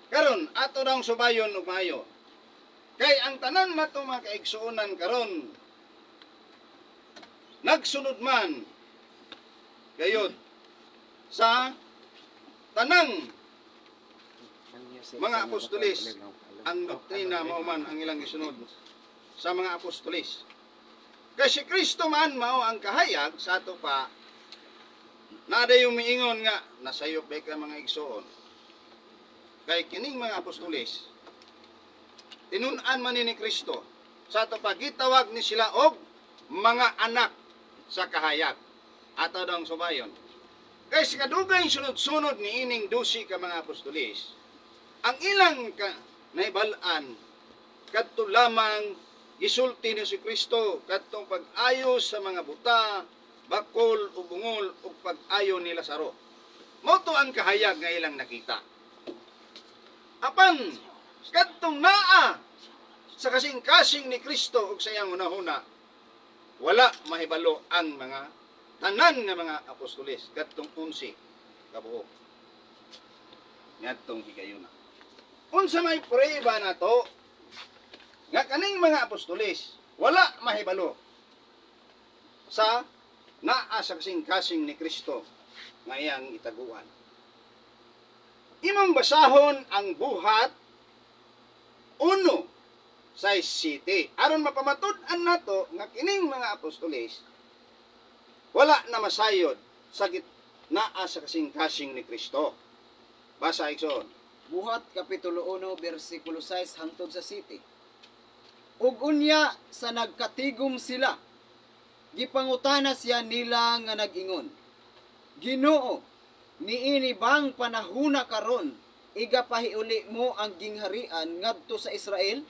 Karon ato daw subayon og maayo. Kay ang tanan nato mga kaigsuonan karon nagsunod man gayod sa tanang mga apostolis, ang doktrina mao man ang ilang gisunod sa mga apostolis. Kay si Kristo man mao ang kahayag sa ato pa naa yung miingon nga nasayop ba ka, mga igsoon. Kay kining mga apostolis, tinun-an man ni Kristo sa ato pa, gitawag ni sila og mga anak sa kahayag. Ato daw subayon. Kay sa kadugay sunod-sunod ni ining 12 ka mga apostolis, ang ilang ka naibal-an kadto lamang gisulti ni si Kristo kadtong pag-ayo sa mga buta, bakol o bungol ug pag-ayo ni Lazaro. Mao to ang kahayag nga ilang nakita. Apan kadtong naa sa kasing-kasing ni Kristo ug sa iyang hunahuna, wala mahibalo ang mga tanan nga mga apostolis kadtong 11 kabuok ngadtong higayuna. Unsa may prueba nato nga kaning mga apostolis wala mahibalo sa naa sa kasing-kasing ni Kristo nga iyang itaguan? Imong basahon ang Buhat 1:6-7 aron mapamatud-an nato nga kining mga apostolis wala na masayod sa naa sa kasing-kasing ni Kristo. Basa, igsoon. Buhat kapitulo 1 bersikulo 6 hangtod sa 7. Ug unya sa nagkatigom sila, gipangutana siya nila nga nag-ingon, "Ginoo, niini bang panahuna karon igapahiuli mo ang gingharian ngadto sa Israel?"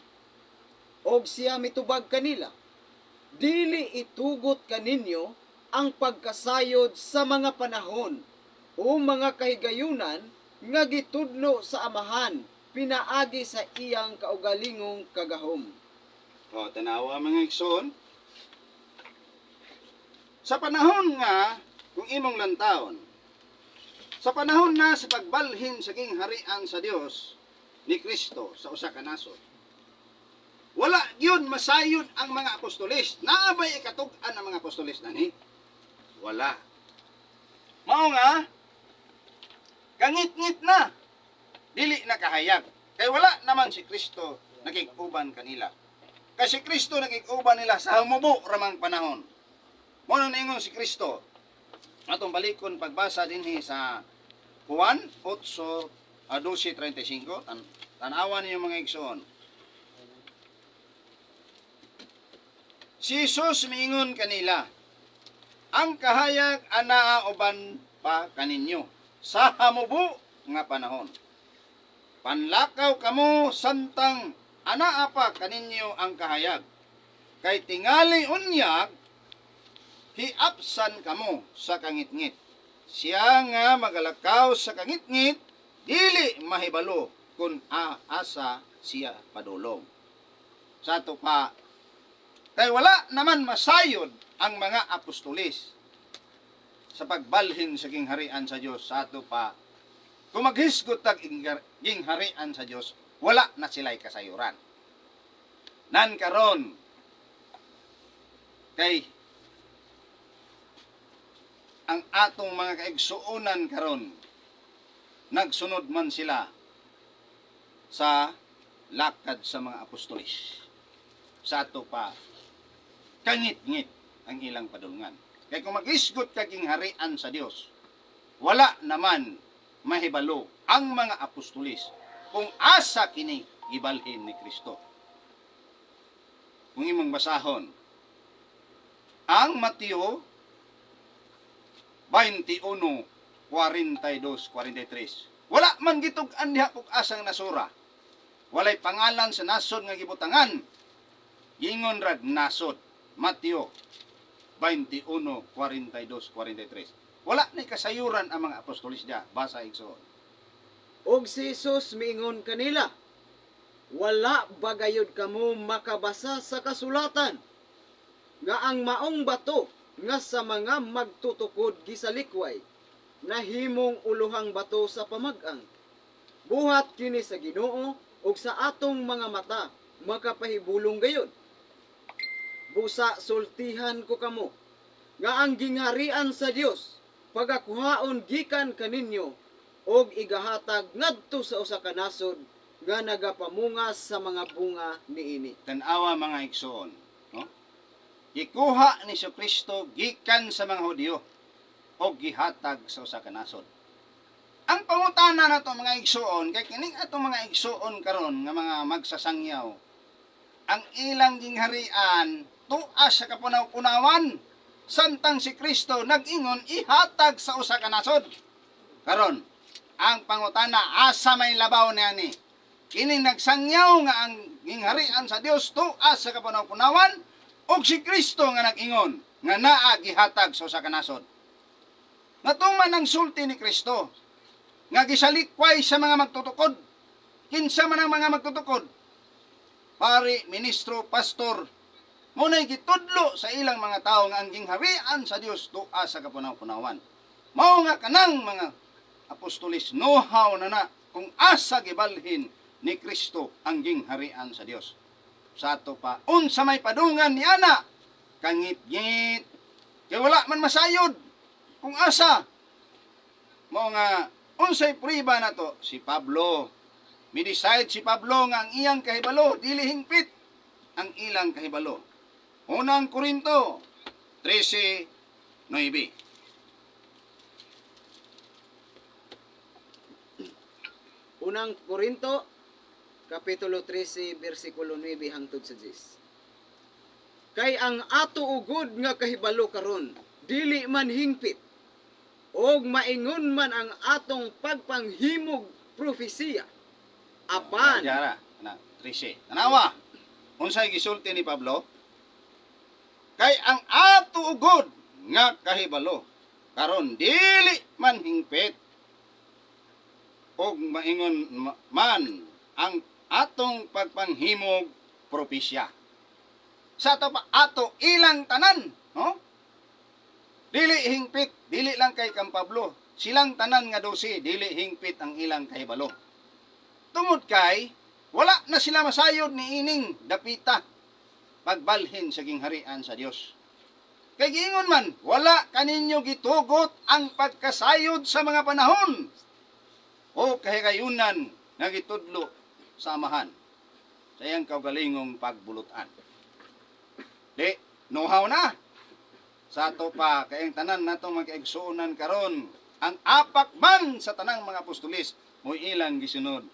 Og siya mitubag kanila, "Dili itugot kaninyo ang pagkasayod sa mga panahon o mga kahigayunan nga gitudlo sa Amahan pinaagi sa iyang kaugalingong kagahom." O, tanawa, mga igsoon. Sa panahon nga, kung imong lantawon, sa panahon na sa pagbalhin sa gingharian sa Dios ni Kristo sa usa ka nasod, wala gyud masayod ang mga apostolis. Naa bay ikatug-an ang mga apostolis nani? Wala. Mao nga, kangit-ngit na, dili na kahayag. Kay wala naman si Kristo nakig-uban kanila. Kay si Kristo nakig-uban nila sa humubo ramang panahon. Mao na niingon si Kristo. Atong balikon pagbasa dinhi sa Juan 8, 12:35. Tanawan niyo, mga igsoon. Si Jesus miingon kanila, "Ang kahayag anaa uban pa kaninyo sa hamubo nga panahon. Panlakaw kamo samtang anaa pa kaninyo ang kahayag. Kay tingali unyag hiapsan kamo sa kangitngit. Siya nga magalakaw sa kangitngit, dili mahibalo kung aasa siya padulong." Sa ato pa, kay wala naman masayod ang mga apostolis sa pagbalhin sa gingharian sa Dios sa ato pa. Kung maghisgot tag gingharian sa Dios, wala na sila'y kasayuran. Nan karon kay ang atong mga kaigsuonan karon nagsunod man sila sa lakad sa mga apostolis. Sa ato pa, kangit-ngit ang ilang padulngan. Kay kung mag-isgot ka gingharian sa Dios, wala naman mahibalo ang mga apostolis kung asa kini gibalhin ni Kristo. Kung imong basahon ang Mateo 21, 42, 43. Wala man gitug-an diha kung asang nasura. Walay pangalan sa nasod nga gibutangan. Gingon rag nasod. Mateo 21, 42, 43. Wala ni kasayuran ang mga apostolis diha. Basa, igsoon. Og si Jesus miingon kanila, "Wala ba gayud kamo makabasa sa kasulatan nga ang maong bato nga sa mga magtutukod gisalikway, nahimong uluhang bato sa pamag-ang? Buhat kini sa Ginoo ug sa atong mga mata makapahibulong gayud. Busa sultihan ko kamo nga ang gingharian sa Dios pagakuhaon gikan kaninyo og igahatag ngadto sa usa ka nasod nga nagapamunga sa mga bunga niini. Tanawa, mga igsoon, no? Gikuha ni Kristo gikan sa mga Hudyo o gihatag sa usa ka nasod. Ang pangutana nato, mga igsoon, kay kining atong mga igsoon karon nga mga magsasangyaw, ang ilang gingharian tuas sa kapunaw-punawan samtang si Kristo nag-ingon ihatag sa usa ka nasod. Karon, ang pangutana, asa may labaw niani? Kining nagsangyaw nga ang gingharian sa Dios tuas sa kapunaw-punawan og si Kristo nga nag-ingon nga naa gihatag sa usa ka nasod? Natuman ang sulti ni Kristo nga gisalikway sa mga magtutukod. Kinsa man ang mga magtutukod? Pari, ministro, pastor. Muna'y gitudlo sa ilang mga tao nga ang gingharian sa Dios tuas sa kapunaw-punawan. Mao nga kanang mga apostolis know-how na na kung asa gibalhin ni Kristo ang gingharian sa Dios. Sa ato pa, unsa may padungan ni ana, kangit-ngit, kay wala man masayod kung asa. Mao nga unsay priba nato si Pablo. Mi-decide si Pablo nga ang iyang kahibalo dili hingpit ang ilang kahibalo. Unang Korinto 13:9. Unang Korinto, Kapitulo 13, versikulo 9 hangtod sa 10. Kay ang ato ugod nga kahibalo karon, dili man hingpit, og maingon man ang atong pagpanghimog propesiya. Apan, Jara, ana 13. Tanawa. Unsay gisulti ni Pablo? Kay ang ato ugod nga kahibalo karon dili man hingpit og maingon man ang atong pagpanghimog propesya. Sa ato pa ato ilang tanan, no? Dili hingpit, dili lang kay Kang Pablo. Silang tanan nga 12, dili hingpit ang ilang kahibalo. Tungod kay wala na sila masayod ni ining dapita pagbalhin sa gingharian sa Dios. Kay giingon man, wala kaninyo gitugot ang pagkasayod sa mga panahon o kahigayunan nga gitudlo sa amahan sa iyang kaugalingong pagbulutan. Di, know-how na. Sa ato pa, kay ang tanan natong magkaigsuonan karon, ang apak man sa tanang mga apostolis, mo'y ilang gisunod.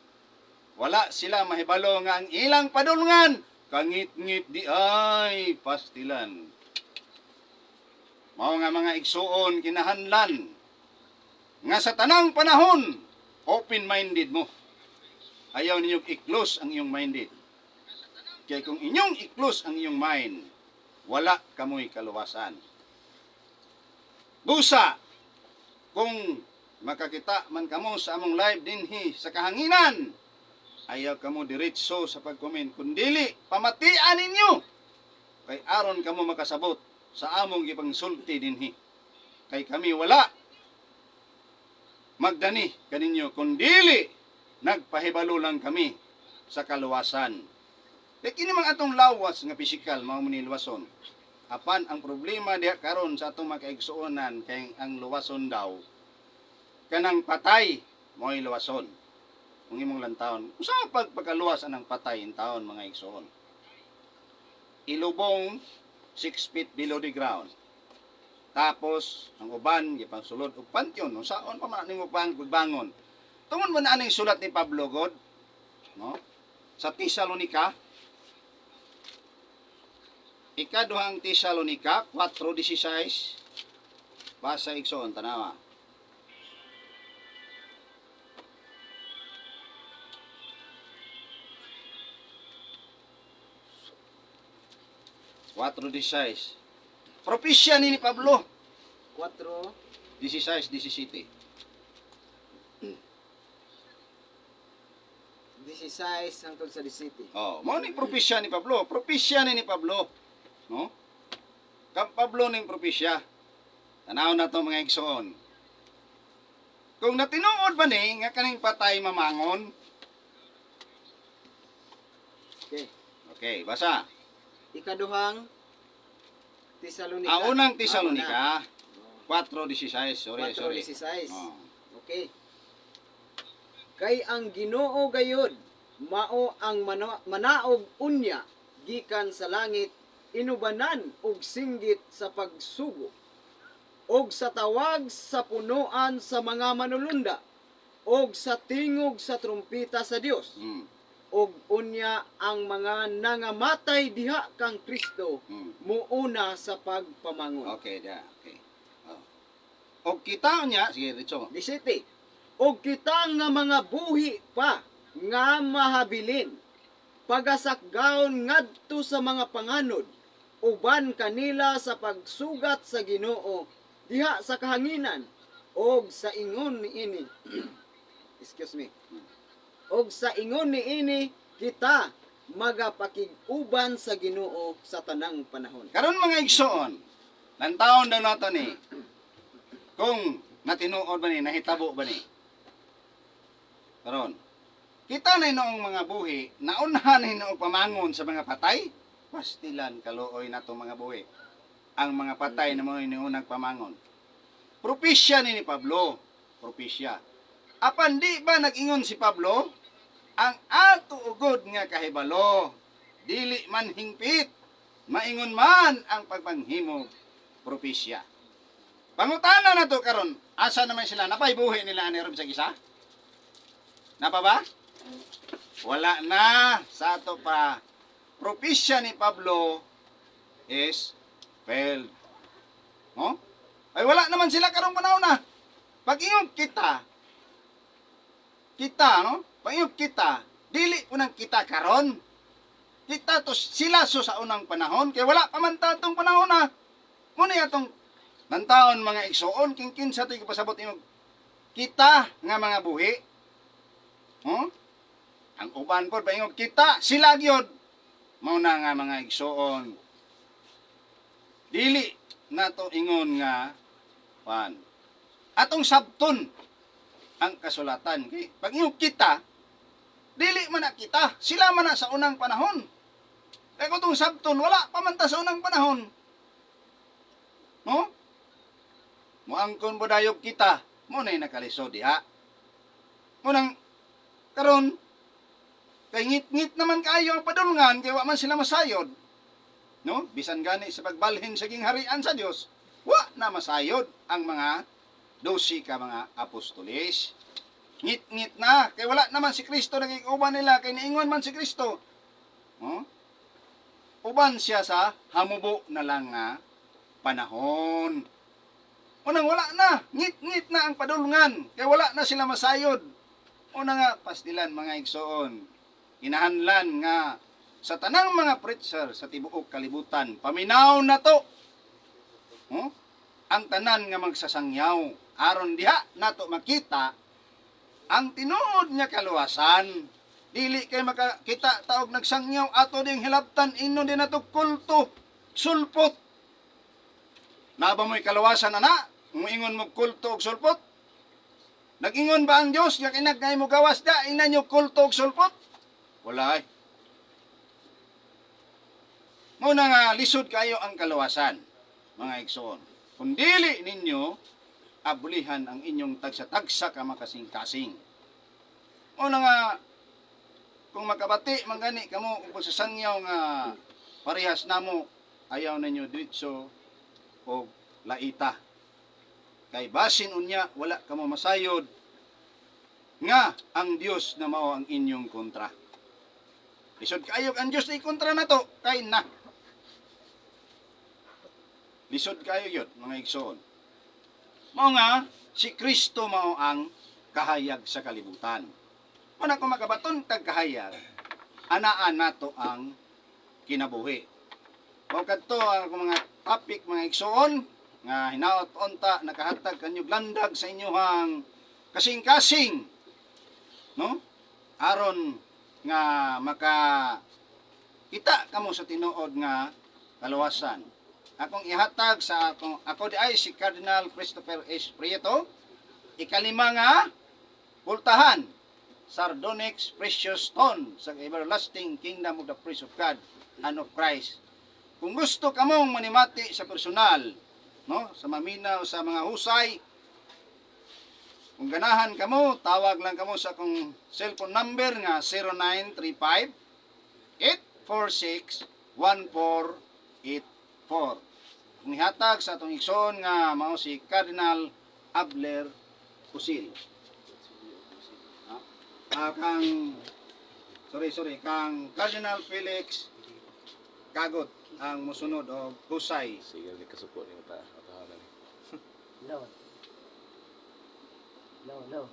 Wala sila mahibalo nga ang ilang padulngan, kangit-ngit di ay pastilan. Mao nga, mga igsuon, kinahanlan nga sa tanang panahon, open-minded mo. Ayaw ninyo i-close ang iyong minded. Kaya kung inyong i-close ang iyong mind, wala kamoy kaluwasan. Busa, kung makakita man kamo sa among live dinhi sa kahanginan, ayaw kamo diretso sa pag-comment, kundili pamatian ninyo kay aron kamo makasabot sa among gipangsulti dinhi. Kay kami wala magdani kaninyo, kundili nagpahibalo lang kami sa kaluwasan. Kay kini man atong lawas nga pisikal mao man ni luwason. Apan ang problema diha karon sa atong makaigsuonan kay ang luwason daw kanang patay mo'y luwason. Kung imong lantawon, usa pag pagkaluwas anang patay in taon, mga igsuon? Ilubong 6 feet below the ground. Tapos ang uban gipangsulod og pantheon, unsaon pa man nimo pang bangon? Tungod mo na aning sulat ni Pablo god, no? Sa Tesalonica, Ikaduhang Tesalonica 4:16. Basa, igsoon, tanawa. 4:16. Propesya ni Pablo. 4, 16, 17. 16 hangtod sa 17. Oh, mao ni propesya ni Pablo. Propesya ni Pablo. No? Kang Pablo ning propesya. Tanaw na to, mga igsoon. Kung natinuod ba ni nga kaning patay mamangon? Okay. Okay, basa. Ikaduhang Tesalonika. Ang unang Tesalonika 4:16. Sorry, sorry. 4:16. Oh. Okay. Kay ang Ginoo gayud mao ang manaog unya gikan sa langit, inubanan og singgit sa pagsugo og sa tawag sa punoan sa mga manulunda og sa tingog sa trumpeta sa Dios, og unya ang mga nangamatay diha kang Kristo muuna sa pagpamangon. Okay, da. Okay. Oh. Og kita niya, sige, diretso mo. 17. Og kita nga mga buhi pa nga mahabilin, pagasakgaon ngadto sa mga panganod uban kanila sa pagsugat sa Ginoo diha sa kahanginan, og sa ingon niini, excuse me, og sa ingon niini kita magapakig-uban sa Ginoo sa tanang panahon. Karon, mga igsoon, lantaon daw nato ni kung natinuod ba ni, nahitabo ba ni. Karon, kita na noong mga buhi, naunhan na noong pamangon sa mga patay, pastilan kaluoy nato mga buhi. Ang mga patay na mo niunang pamangon. Propisya ni Pablo, propisya. Apan di ba nag-ingon si Pablo? Ang ato ugod nga kahibalo, dili man hingpit, maingon man ang pagpanghimog propisya. Pangutana na to karon, asa naman sila? Napay buhi nila ani ron sa gisa? Napa ba? Wala na sa ato pa. Propisya ni Pablo is failed. No? Ay wala naman sila karong panahon na. Pag-ingon kita, kita, no? Pag-ingon kita, dili unang kita karon. Kita to sila so sa unang panahon kay wala pa man ta atong panahon na. Muna atong nantaon, mga igsoon, king kinsa to'y pasabot imong kita nga mga buhi. Huh? Ang uban pod paingog kita sila gyud. Mao na nga, mga igsoon. Dili nato ingon nga pan. Atong sabton ang kasulatan kay pag ingon kita, dili man na kita, sila man na sa unang panahon. Kaya kung itong sabton, wala pa man ta sa unang panahon. No? Muangkon mo dayog kita, mo na'y nakalisod diha. Munang, karon, kay ngit-ngit naman kaayo ang padulngan, kay wa man sila masayod. No? Bisan gani sa pagbalhin sa gingharian sa Dios, wa na masayod ang mga 12 ka mga apostoles. Ngit-ngit na, kay wala naman si Kristo naging-uban nila, kay niingon man si Kristo. No? Uban siya sa hamubo na lang nga panahon. Unang wala na, ngit-ngit na ang padulngan, kay wala na sila masayod. Una nga, pastilan, mga igsoon, kinahanglan nga sa tanang mga preacher sa tibuok kalibutan, paminaw na to. Huh? Ang tanan nga magsasangyaw, aron diha nato makita ang tinuod nga kaluwasan. Dili kay makakita taog nagsangyaw ato ding hilabtan ingon din nato kulto, sulpot. Naba mo'y kaluwasan ana, muingon mo kulto og sulpot? Nag-ingon ba ang Dios nga kinagay mo gawas da ina nyo kulto og sulpot? Wala ay. Muna nga lisod kayo ang kaluwasan, mga igsoon. Kung dili ninyo abulihan ang inyong tagsa-tagsa ka makasing-kasing. Muna nga kung makabati man gani kamo kung pagsasangyaw nga parehas namo, ayaw ninyo diretso og laita. Kay basin unya wala kamo masayod nga ang Dios na mao ang inyong kontra. Lisod kayo ang Dios na ikontra na to kay na. Lisod kayo yun, mga igsoon. Mao nga si Kristo mao ang kahayag sa kalibutan. Muna kung makabaton tag kahayag, anaan nato ang kinabuhi. Mao kadto ang akong mga topic, mga igsoon, nga hinaot unta nakahatag kanyo landag sa inyohang kasing-kasing, no, aron nga maka kita kamo sa tinuod nga kaluwasan. Akong ihatag sa akong ako di ay si Cardinal Christopher S. Prieto. Ikalima nga pultahan, sardonyx, precious stone, sa everlasting kingdom of the priest of God and of Christ. Kung gusto kamong manimati sa personal, no, sa maminaw sa mga husay, kung ganahan kamo, tawag lang kamo sa akong cellphone number nga 0935 846 1484. Kung ihatag sa atong igsoon nga mao si Cardinal Abler Usil. Kang sorry sorry kang Cardinal Felix Kagot ang musunod og husay. Sige, di kasuko ni ta. Tahanan ni. Low. Low, low.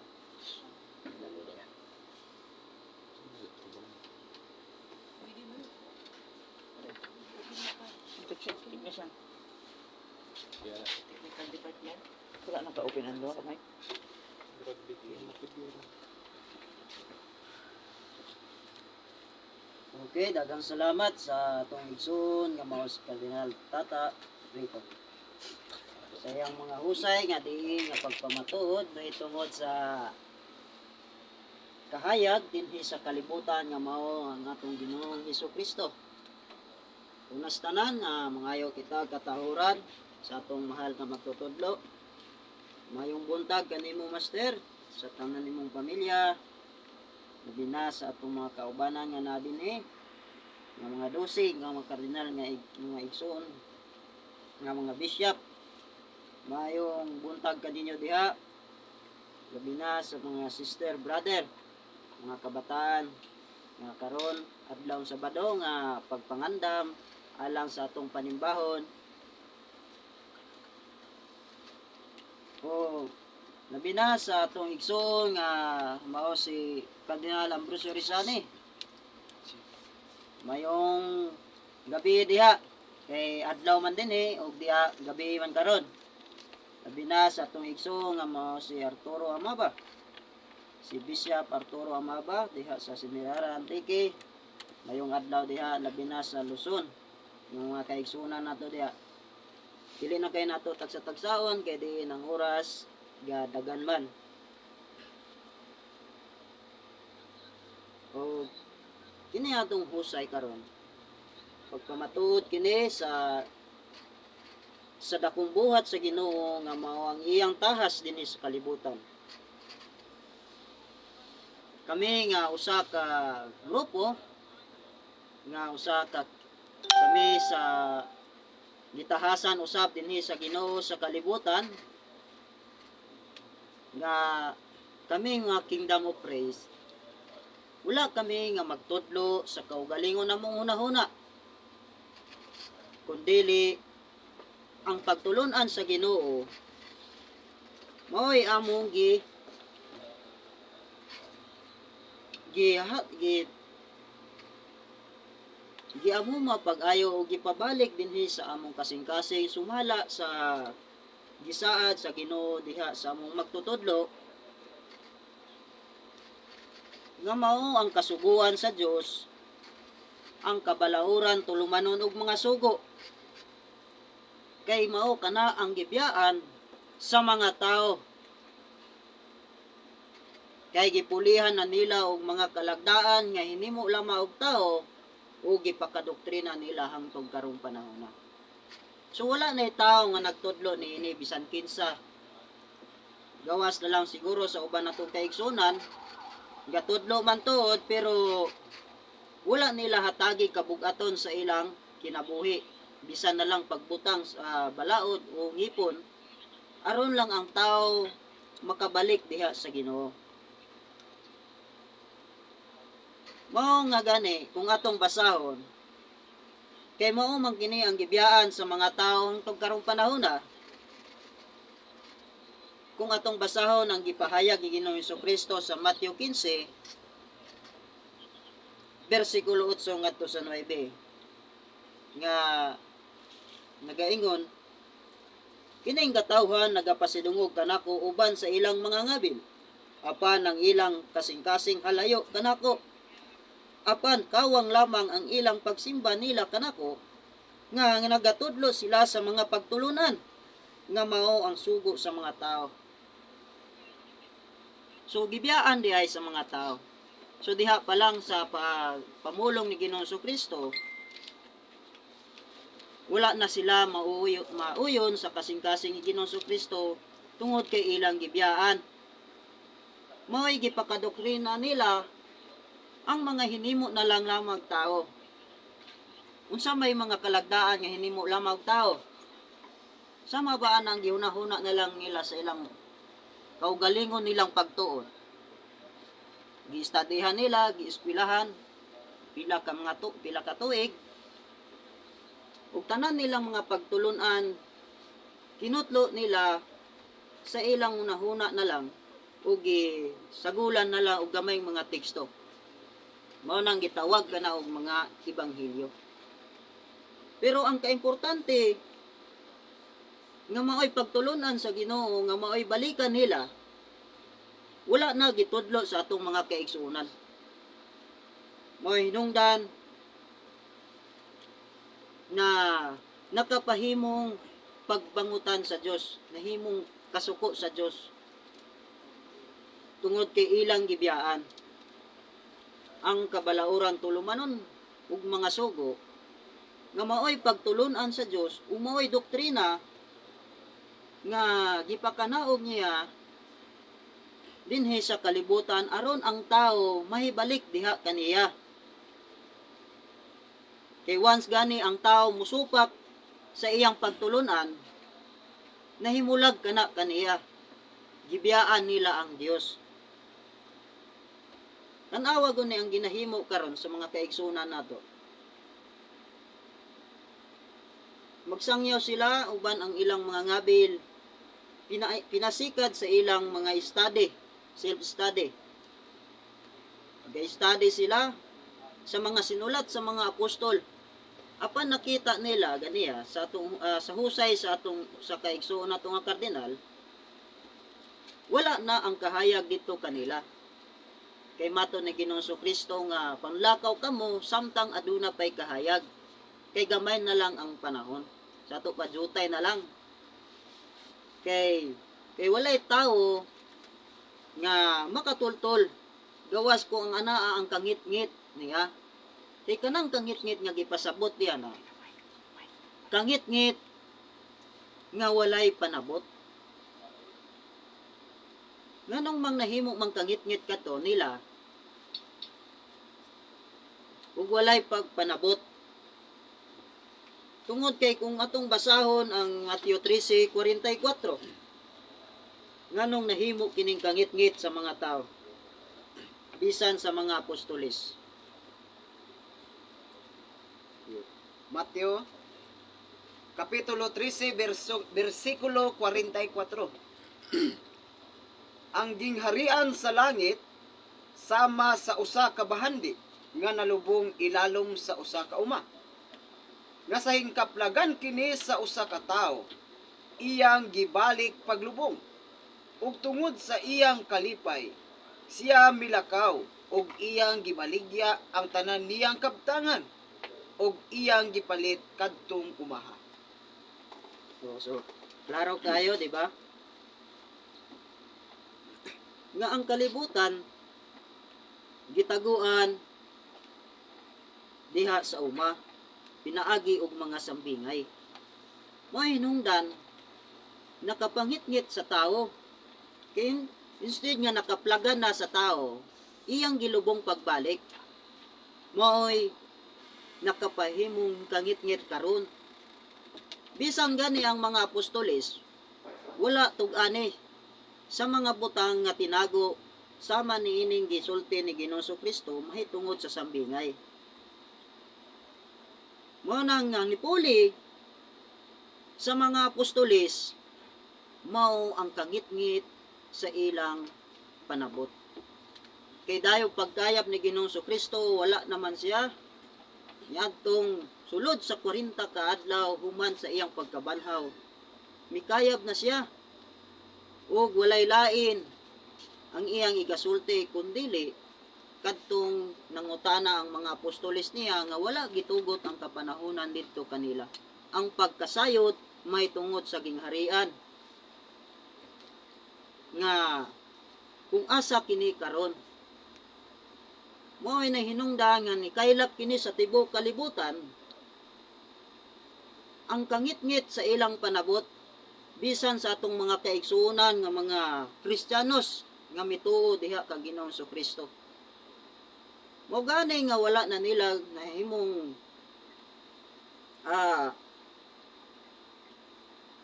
Technician. Yeah. Technical department. Wala nang ka-open ang duha kamay. Okay, daghang salamat sa atong igsoon nga mao si Cardinal Tata Rito. Sa iyang mga husay nga diin nga pagpamatuod mahitungod sa kahayag dinhi sa kalibutan nga mao ang atong Ginoong Hesus Kristo. Unas tanan nga mangayo kita katahuran sa atong mahal nga magtutudlo. Mayong buntag kanimo, Master, sa tanan nimong pamilya, labi na sa atong mga kaubanan nga naa dinhi, nga mga dosig, nga mga kardinal, nga mga igsoon, nga mga bishop. Mayong buntag kaninyo diha, labi na sa mga sister, brother, mga kabataan nga karon adlaw Sabado nga pagpangandam alang sa atong panimbahon. O labi na sa atong igsoon nga mao si Cardinal Ambrosio Rizani. Mayong gabi diha kay adlaw man din eh og diha gabi man karon. Labi na sa atong igsoon nga mao si Arturo Amaba. Si Bishop Arturo Amaba diha sa Semirara, Antique. Mayong adlaw diha, labi na sa Luzon. Yung mga kaigsunan nato diha. Dili na kay nato tagsa-tagsaon kay diin ang oras gadagan man. O kini atong husay karon. Pagpamatuod kini sa dakong buhat sa Ginoo nga mao ang iyang tahas dinhi sa kalibutan. Kami nga usa ka grupo nga usa ka kami sa gitahasan usab dinhi sa Ginoo sa kalibutan nga kami nga Kingdom of Praise, wala kami nga magtudlo sa kaugalingon namong hunahuna, kundili ang pagtulunan sa Ginoo mao'y among gi gi gi giamo mapag-ayo o gipabalik dinhi sa among kasing-kasing sumala sa gisaad sa Ginoo diha sa among magtutudlo nga mao ang kasuguan sa Dios, ang kabalahuran tulumanon og mga sugo, kay mao kana ang gibiyaan sa mga tao, kay gipulihan na nila og mga kalagdaan nga hinimo lamang og tao o gipakadoktrina nila hangtod karong panahon na. So wala na tao nga nagtudlo niini bisan kinsa. Gawas na lang siguro sa uban natong kaigsunan, gatudlo man tuod pero wala nila hatagi kabugaton sa ilang kinabuhi. Bisan na lang pagbutang sa balaod o ngipon aron lang ang tao makabalik diha sa Ginoo. Mao nga gani kung atong basahon kay mao man kini ang gibiyaan sa mga taong tug karong panahon na. Kung atong basahon ang gipahayag ni Ginoong Kristo sa Mateo 15 bersikulo 8 ngadto sa 9 nga nagaingon, "Kining katawhan nagapasidungog kanako uban sa ilang mga ngabil, apan ang ilang kasing-kasing halayo kanako. Apan kawang lamang ang ilang pagsimba nila kanako, nga nagatudlo sila sa mga pagtulunan nga mao ang sugo sa mga tao." So gibiyaan diay sa mga tao. So diha pa lang sa pamulong ni Ginoong Kristo, wala na sila mauyon sa kasing-kasing ni Ginoong Kristo tungod kay ilang gibiyaan. Mao'y gipakadoktrina nila ang mga hinimo na lang lamang tao. Unsa may mga kalagdaan nga hinimo lamang tao? Sama ba ang gihuna-huna na lang nila sa ilang kaugalingon nilang pagtuon? Giistadihan nila, gieskwilahan, pila ka mga pila ka tuig, ug tanan nilang mga pagtulunan kinutlo nila sa ilang hunahuna na lang ug gisagulan na lang og gamay mga teksto. Mao nang gitawag kana og mga ebanghelyo. Pero ang kaimportante nga maoy pagtulunan sa Ginoo, nga maoy balikan nila, wala na gitudlo sa atong mga kaigsuonan. Maoy hinungdan na nakapahimong pagbangutan sa Dios, nahimong kasuko sa Dios tungod kay ilang gibiyaan ang kabalauran tulumanon ug mga sugo nga maoy pagtulun-an sa Dios ug maoy doktrina nga gipakanaog niya dinhi sa kalibutan aron ang tao mahibalik diha kaniya. Kay once gani ang tao musupak sa iyang pagtulunan, nahimulag kana kaniya. Gibiyaan nila ang Dios. Tan-awa guni ang ginahimo karon sa mga kaigsunan nato. Magsangyaw sila uban ang ilang mga ngabil, pinasikad sa ilang mga study, self-study. Ga-study sila sa mga sinulat sa mga apostol. Apan nakita nila ganiya sa atong sa husay sa atong sa kaigsuon nato nga kardinal, wala na ang kahayag dito kanila. Kay mato ni Ginoong Kristo nga panlakaw kamo samtang aduna pay kahayag. Kay gamay na lang ang panahon. Sa ato pa jutay na lang. Kay walay tao nga makatultol gawas ko ang anaa ang kangit-ngit niya. Kay kanang kangit-ngit nga gipasabot diya na. Kangit-ngit nga walay panabot. Nganong mang nahimo mang kangit-ngit kato nila ug walay pagpanabot? Tungod kay kung atong basahon ang Mateo 13:44, nganong nahimo kining kangit-ngit sa mga tao bisan sa mga apostoles? Mateo Kapitulo 13 versikulo 44. Ang gingharian sa langit sama sa usa ka bahandi nga nalubong ilalom sa usa ka uma. Nga sa hingkaplagan kini sa usa ka tawo, iyang gibalik paglubong. Ug tungod sa iyang kalipay, siya milakaw ug iyang gibaligya ang tanan niyang kabtangan ug iyang gipalit kadtong umaha. So, klaro kayo, di ba? Nga ang kalibutan gitaguan diha sa uma pinaagi og mga sambingay. Mo'y hinungdan nakapangitngit sa tao. Kay instead nga nakaplagan na sa tao, iyang gilubong pagbalik. Mo'y nakapahimong kangitngit karon. Bisan gani ang mga apostoles, wala tug-ani sa mga butang nga tinago sama niining gisulti ni Ginoong Kristo mahitungod sa sambingay. Mao nang ang nipuli sa mga apostoles mao ang kangitngit sa ilang panabot. Kay dayo pagkayap ni Ginoong Kristo, wala naman siya niadtong sulod sa 40 ka adlaw human sa iyang pagkabanhaw. Mikayab na siya ug walay lain ang iyang igasulti kundili kadtong nangutana ang mga apostoles niya nga wala gitugot ang kapanahonan didto kanila. Ang pagkasayod may tungod sa gingharian nga Kung asa kini karon. Mao ay nahinungdan nga nikaylap kini sa tibuok kalibutan ang kangitngit sa ilang panabot bisan sa atong mga kaigsuonan nga mga Kristiyanos nga mituo diha kang Ginoong Kristo. Mao gani nga wala na nila nahimong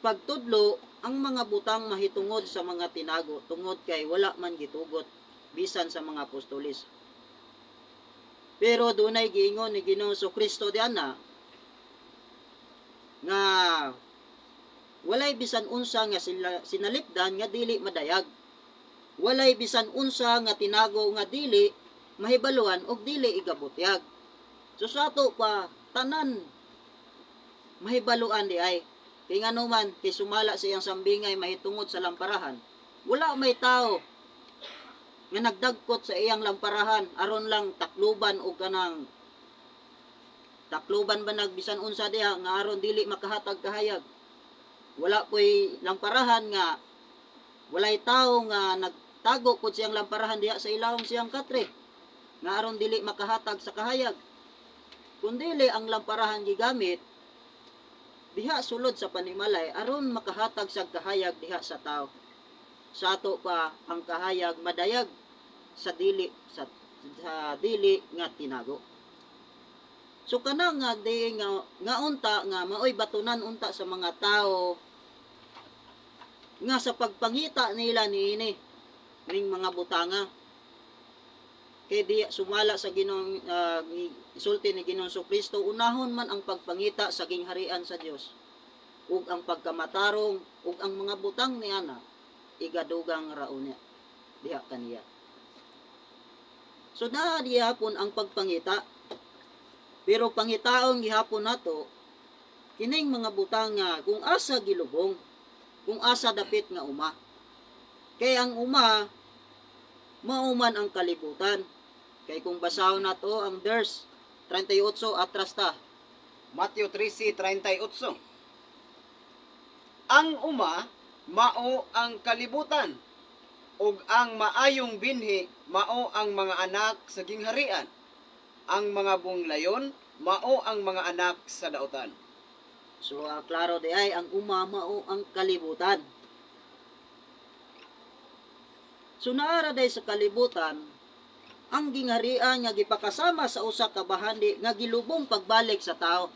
pagtudlo ang mga butang mahitungod sa mga tinago tungod kay wala man gitugot bisan sa mga apostoles. Pero dunay giingon ni Ginoong Kristo diana nga walay bisan unsa nga sila, sinalipdan nga dili madayag. Walay bisan unsa nga tinago nga dili mahibaluan og dili igabutyag. So sa ato pa tanan mahibaluan di ay. Kay ngano man kay sumala sa iyang sambingay mahitungod sa lamparahan. Wala may tao nga nagdagkot sa iyang lamparahan aron lang takluban og kanang takluban ba nagbisan unsa diha nga aron dili makahatag kahayag. Wala po'y lamparahan nga walay tao nga nagtago pud siyang lamparahan diha sa ilawom siyang katre nga aron dili makahatag sa kahayag. Kun dili ang lamparahan gigamit diha sulod sa panimalay aron makahatag sa kahayag diha sa tao. Sa ato pa ang kahayag madayag sa dili sa dili nga tinago. So kana nga di nga, nga unta nga maoy batunan unta sa mga tao nga sa pagpangita nila niini ning mga butanga kay di sumala sa Ginoong isulti ni Ginoong Kristo, unahon man ang pagpangita sa gingharian sa Dios ug ang pagkamatarong ug ang mga butang niana igadugang raon niya diha kaniya. So naa gihapon ang pagpangita, pero pangitaon gihapon nato kining mga butang nga kung asa gilubong, kung asa dapit nga uma. Kay ang uma mauman ang kalibutan. Kay kung basahon nato ang verse 38 atras ta. Mateo 13:38. Ang uma mao ang kalibutan ug ang maayong binhi mao ang mga anak sa gingharian. Ang mga bunglayon mao ang mga anak sa dautan. So klaro di ay ang uma mao ang kalibutan. So naara day sa kalibutan ang gingharian nga gipakasama sa usa ka bahandi nga gilubong pagbalik sa tao.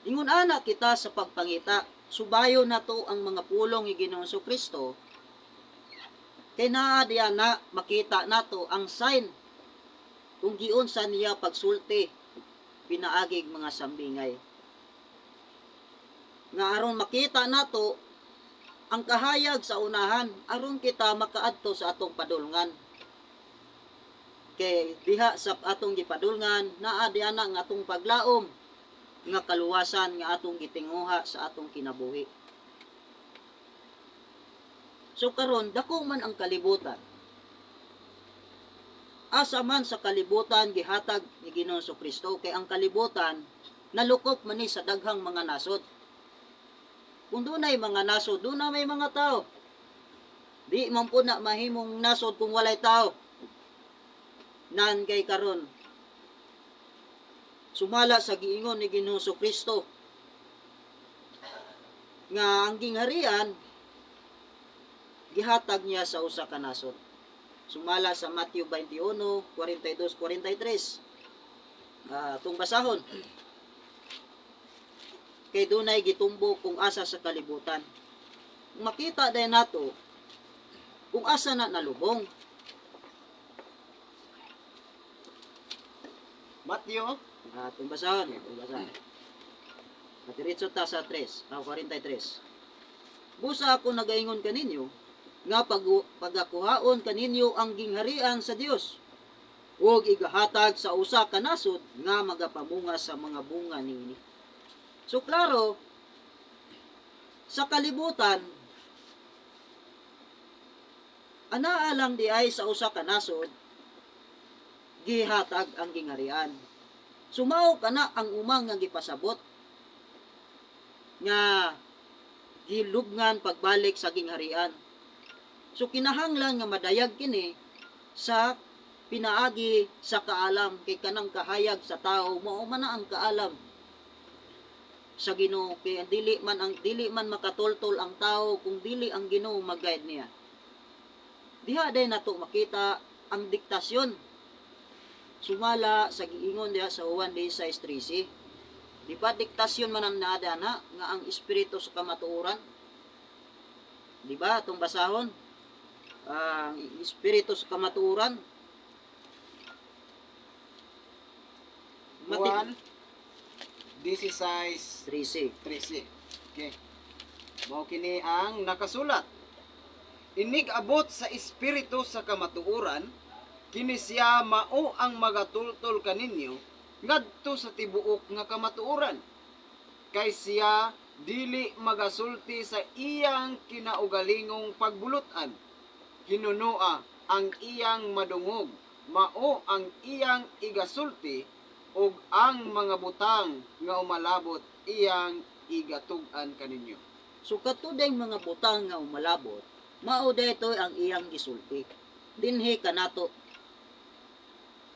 Ingon ana kita sa pagpangita, subayo nato ang mga pulong ni Ginoong Kristo. Kay naa diya na makita nato ang sign kung giunsa niya pagsulti pinaagig mga sambingay. Nga aron makita nato ang kahayag sa unahan aron kita makaadto sa atong padulngan. Kay diha sa atong gipadulngan naa diha na ang atong paglaom nga kaluwasan nga atong gitinguha sa atong kinabuhi. So karon dako man ang kalibutan. Asa man sa kalibutan gihatag ni Ginoong Kristo, kay ang kalibutan nalukop man ni sa daghang mga nasod. Kung dunay mga nasod, doon may mga tao. Di man po na mahimong nasod kung walay tao. Nan kay karon sumala sa giingon ni Ginoong Kristo nga ang gingharian gihatag niya sa usa ka nasod. Sumala sa Matthew 21:42, 43. Itong basahon. Kay dunay gitumbo kung asa sa kalibutan. Makita din nato kung asa na nalubong. Matthew Itong basahon, itong basahon. Matiritso ta sa 3, 43. Busa ako nagaingon kaninyo nga pagakuhaon kaninyo ang gingharian sa Dios ug igahatag sa usa ka nasod nga magapamunga sa mga bunga niini. So klaro sa kalibutan anaa lang di ay sa usa ka nasod gihatag ang gingharian. Sumao kana ang umang nga gipasabot nga gilubngan pagbalik sa gingharian. So kinahanglan nga madayag kini sa pinaagi sa kaalam, kay kanang kahayag sa tao mao man na ang kaalam sa Ginoo, kay ang dili man makatultol ang tao kung dili ang Ginoo mag-guide niya. Diha day nato makita ang diktasyon sumala sa giingon diha sa Juan 16:13. Di ba diktasyon man ang naada na nga ang espiritu sa kamatuoran? Di ba atong basahon? Ang espiritu sa kamatuoran. Mati 1 16 13. 13. Okay. Mao kini ang nakasulat. Inig abot sa espiritu sa kamatuoran, kini siya mao ang magatultol kaninyo ngadto sa tibuok nga kamatuoran. Kay siya dili magasulti sa iyang kinaugalingong pagbulutan. Hinunoa ang iyang madungog, mao ang iyang igasulti ug ang mga butang nga umalabot iyang igatug-an kaninyo. So katuday mga butang nga umalabot, mao daytoy ang iyang gisulti. Dinhi kanato.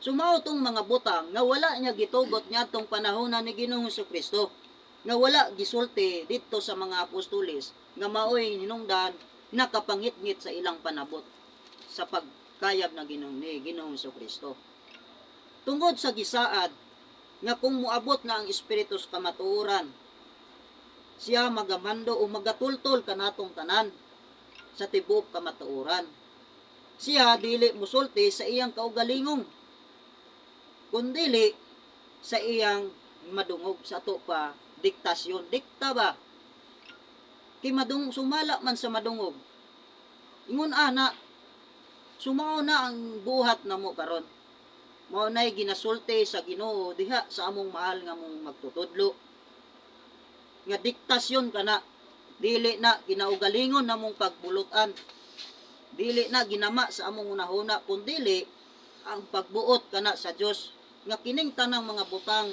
So mao tong mga butang nga wala niya gitugot niadtong panahona ni Ginoong Kristo, nga wala gisulti didto sa mga apostoles, nga maoy hinungdan nakapangitngit sa ilang panabot sa pagkayab na Ginoong ni Ginoong Kristo. Tungod sa gisaad nga kung moabot na ang espiritu sa kamatuoran, siya magamando o magatultol kanatong tanan sa tibuok kamatuoran. Siya dili musulti sa iyang kaugalingong, kundili sa iyang madungog, sa ato pa diktasyon. Dikta ba? Kay madung sumala man sa madungog. Ingon ana, sumao na ang buhat namo karon. Mao nay ginasulti sa Ginoo diha sa among mahal nga mong magtutudlo nga diktasyon kana, dili na ginaugalingon namong pagbulutan, dili na ginama sa among hunahuna, kundili ang pagbuot kana sa Dios nga kining tanang mga butang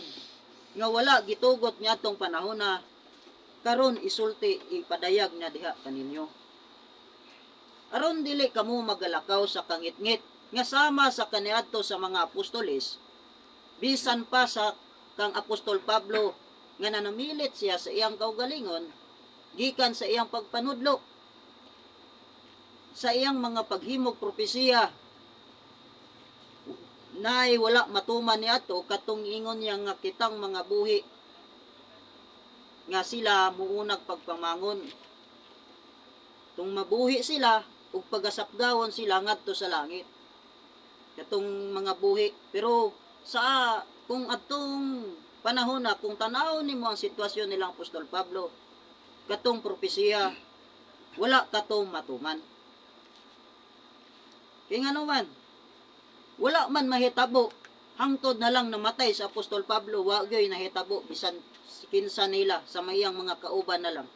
nga wala gitugot niadtong panahona, karon isulti, ipadayag niya diha kaninyo, aron dili kamo magalakaw sa kangitngit nga sama sa kaniadto sa mga apostoles, bisan pa sa kang Apostol Pablo nga nanamilit siya sa iyang kaugalingon gikan sa iyang pagpanudlo, sa iyang mga paghimog propesiya, nay wala matuman niadto katong ingon niya nga kitang mga buhi nga sila muunag pagpamangon tung mabuhi sila ug pagasapgawon sila ngadto sa langit, katong mga buhi. Pero sa kung atong panahon na, kung tan-awon nimo ang sitwasyon nilang Apostol Pablo, katong propesiya wala katong matuman, kay ngano man wala man mahitabo. Hangtod na lang namatay sa Apostol Pablo, wa gyoy nahitabo bisan kinsa nila sa mayang mga kauban na lang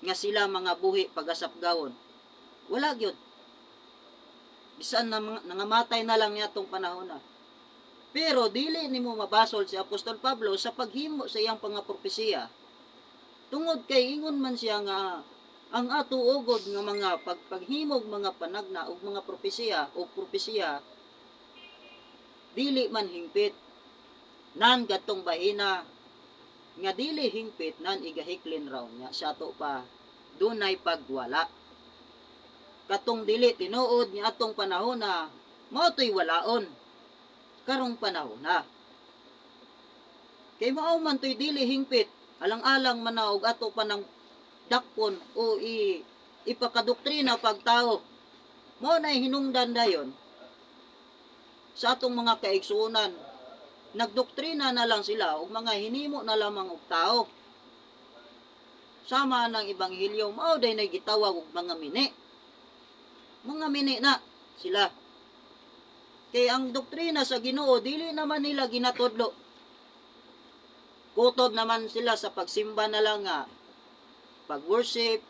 nga sila mga buhi pagasapgawon. Wala gyud, bisan na mga, nangamatay na lang niya tong panahon na. Pero dili nimo mabasol si Apostol Pablo sa paghimo sa iyang pangapropesiya, tungod kay ingon man siya nga ang ato ugod nga mga pagpaghimog mga panagna ug mga propesiya o propesiya dili man hingpit nan gatong bahina nga dili hingpit nan igahiklin raw niya sa ato pa dunay pagwala katong dili tinuod ni atong panahon na mao to'y walaon karong panahon na, kay mao man to'y dili hingpit, alang-alang man na og ato pa ng dakpon o ipakadoktrina pagtao. Mao na hinungdan dayon sa atong mga kaigsuonan, nagdoktrina na lang sila og mga hinimo na lamang og tao sama ng ebanghelyo. Mao day na gitawag og mga mini, mga mini na sila, kay ang doktrina sa Ginoo dili naman nila ginatudlo. Kutob naman sila sa pagsimba na lang nga pag-worship,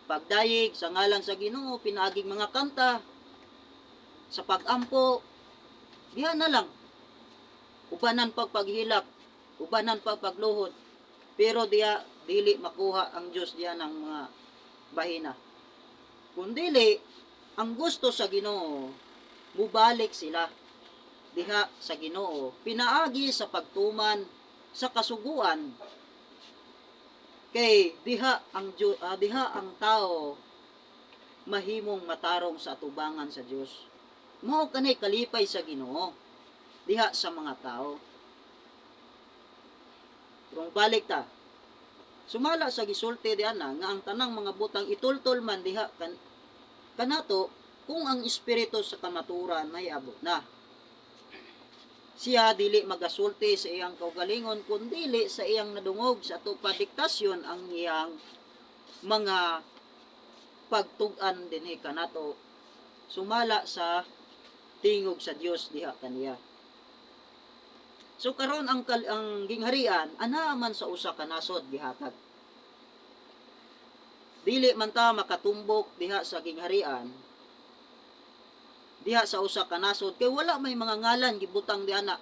pagdayeg sa ngalan sa Ginoo pinaaging mga kanta, sa pagampo diha na lang, ubanan pagpaghilak, ubanan pagpagluhod, pero diha dili makuha ang Dios diha ng mga bahina, kung dili Ang gusto sa Ginoo, mubalik sila diha sa Ginoo pinaagi sa pagtuman sa kasuguan, kay diha ang tao mahimong matarong sa atubangan sa Dios. Mao kanay kalipay sa Ginoo diha sa mga tao. Kung balik ta, sumala sa gisulti diha na nga ang tanang mga butang itultol man diha kanato kung ang espiritu sa kamaturan may abot na. Siya dili magasulti sa iyang kaugalingon, kundili sa iyang nadungog sa ato padiktasyon ang iyang mga pagtug-an dinhi kanato sumala sa tingog sa Dios diha kaniya. So karon ang gingharian ana man sa usa ka nasod gihatag. Dili man ta makatumbok diha sa gingharian diha sa usa ka nasod kay wala may mga ngalan gibutang diha na.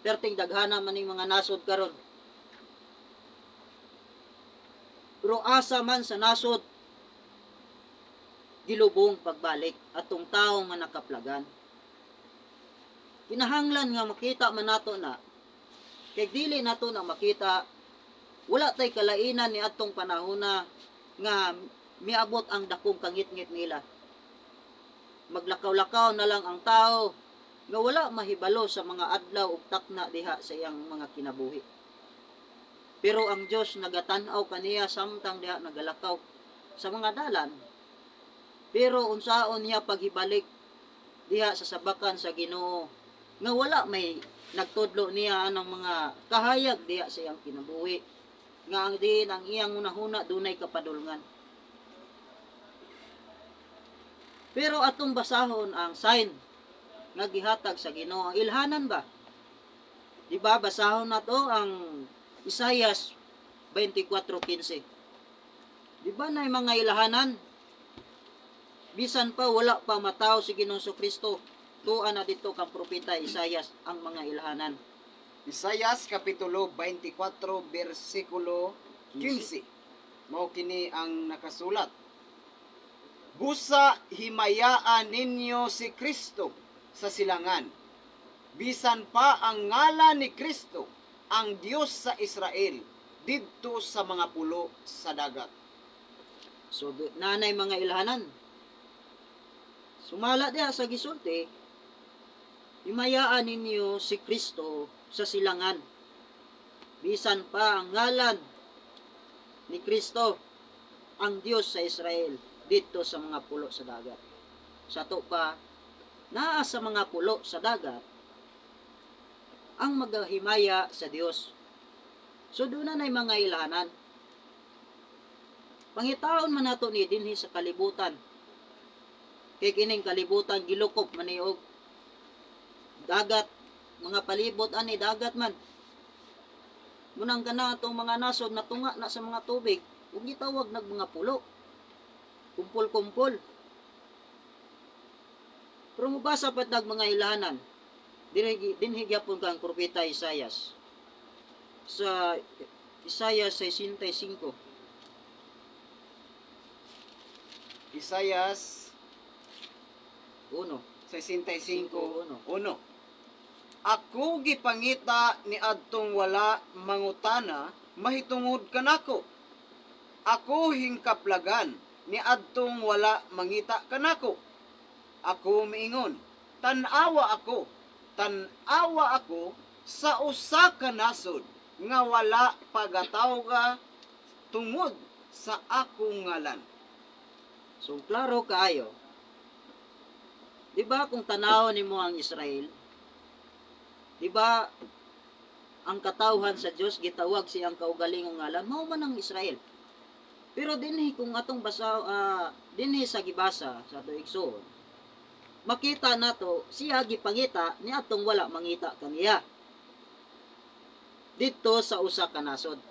Perting daghana man ning mga nasod karon. Pero asa man sa nasod gilubong pagbalik atong tawo nga nakaplagan. Kinahanglan nga makita man nato na, kay dili nato na makita, wala tay kalainan ni atong panahona nga miabot ang dakong kangitngit nila. Maglakaw-lakaw na lang ang tao nga wala mahibalo sa mga adlaw ug takna diha sa iyang mga kinabuhi. Pero ang Dios nagatan-aw kaniya samtang diha nagalakaw sa mga dalan. Pero unsaon niya paghibalik diha sa sabakan sa Ginoo nga wala may nagtudlo niya anang mga kahayag diha sa iyang kinabuhi, nga ang diin ang iyang hunahuna dunay kapadulngan. Pero atong basahon ang sign nga gihatag sa Ginoo, ang ilhanan ba? Di ba basahon nato ang Isayas 24:15. Di ba na mga ilhanan? Bisan pa wala pa mataw si Ginoong Kristo, tuan na dito kang propeta Isayas ang mga ilhanan. Isayas kapitulo 24 bersikulo 15. Mao kini ang nakasulat. Busa himayaan ninyo si Kristo sa silangan. Bisan pa ang ngalan ni Kristo, ang Dios sa Israel, didto sa mga pulo sa dagat. So nanay mga ilhanan. Sumala diha sa gisulti, himayaan ninyo si Kristo sa silangan. Bisan pa ang ngalan ni Kristo, ang Dios sa Israel, didto sa mga pulo sa dagat. Sa to pa, naa sa mga pulo sa dagat ang magahimaya sa Dios. So doon na mga ilhanan. Pangitaon man nato ni dinhi sa kalibutan. Kay kining kalibutan gilukop man ni og dagat, mga palibot ani dagat man. Munang kana atong mga nasod natunga na sa mga tubig ug gitawag nag mga pulo. Kumpol-kumpol. Pero mubasa pat nag mga ilhanan. Dinhi gyapon kang propeta Isayas. Sa Isayas 65. Isayas 1. 65 1. 1. Ako gipangita ni adtong wala mangutana mahitungod kanako. Ako hingkaplagan ni adtong wala mangita kanako. Ako miingon, tan-awa ako, tan-awa ako sa usa ka nasod nga wala pagatawga tungod sa akong ngalan. So klaro kaayo. Di ba kung tanaw nimo ang Israel? Di ba ang katawhan sa Dios gitawag siyang kaugalingong ngalan, mao man ang Israel. Pero dinhi kung atong basa, dinhi sa gibasa sa ato igsoon, makita nato siya gipangita ni atong wala mangita kaniya. Didto sa usa ka nasod.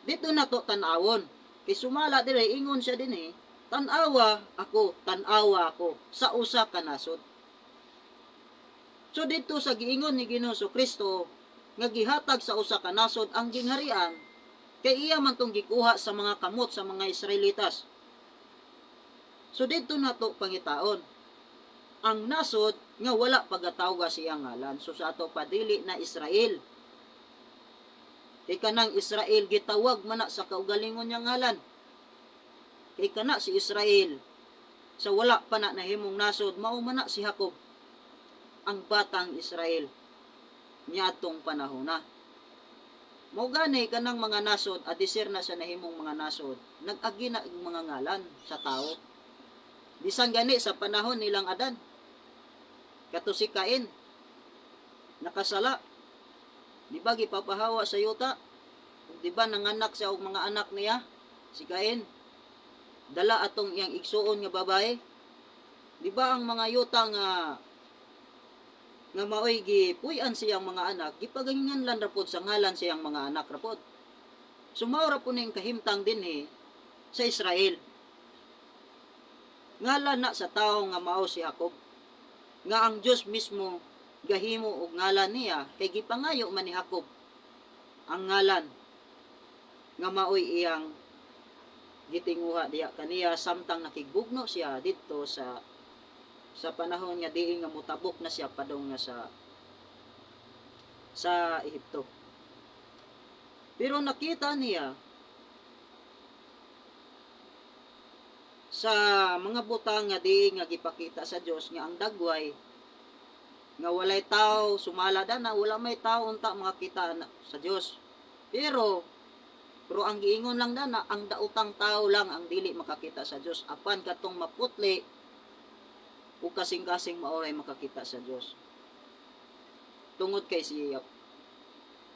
Dito nato tan-awon. Kay sumala dire ingon siya dinhi, tan-awa ako, tan-awa ako sa usa ka nasod. So didto sa giingon ni Ginoong Kristo nga gihatag sa usa ka nasod ang gingharian, kay iya man tong gikuha sa mga kamot sa mga Israelitas. So didto nato pangitaon ang nasod nga wala pagatawga siyang ngalan. So sa ato pa dili na Israel. Kay kanang Israel gitawag man na sa kaugalingon niya ngalan. Kay kana si Israel sa wala pa na nahimong nasod, mao man na si Jacob ang batang Israel niadtong panahon na. Mao gani kanang mga nasod adisir na sa nahimong mga nasod, nag-agi na ang mga ngalan sa tao. Bisan gani sa panahon nilang Adan. Kato si Cain nakasala. Di ba gipapahawa sa yuta? Di ba nanganak siya og mga anak niya si Cain? Dala atong iyang igsuon nga babae. Di ba ang mga yuta nga nga maoy gipuy-an siyang mga anak, gipaganganlan ra pod sa ngalan siyang mga anak ra pod. So mao ra po ning kahimtang dinhi sa Israel. Ngalan na sa tawo nga mao si Jacob. Nga ang Dios mismo gahimo og ngalan niya kay gipangayo man ni Jacob ang ngalan nga maoy iyang gitinguha diha kaniya samtang nakigbugno siya didto sa panahon nga diin nga motabok na siya padung nga sa Ehipto. Pero nakita niya sa mga butang nga diin nga gipakita sa Dios nga ang dagway nga walay tao sumala na, wala may tao unta makakita na, sa Dios. Pero pero ang giingon lang dana, ang daotang tao lang ang dili makakita sa Dios, apan katong maputli o kasing-kasing maoray makakita sa Dios. Tungod kay si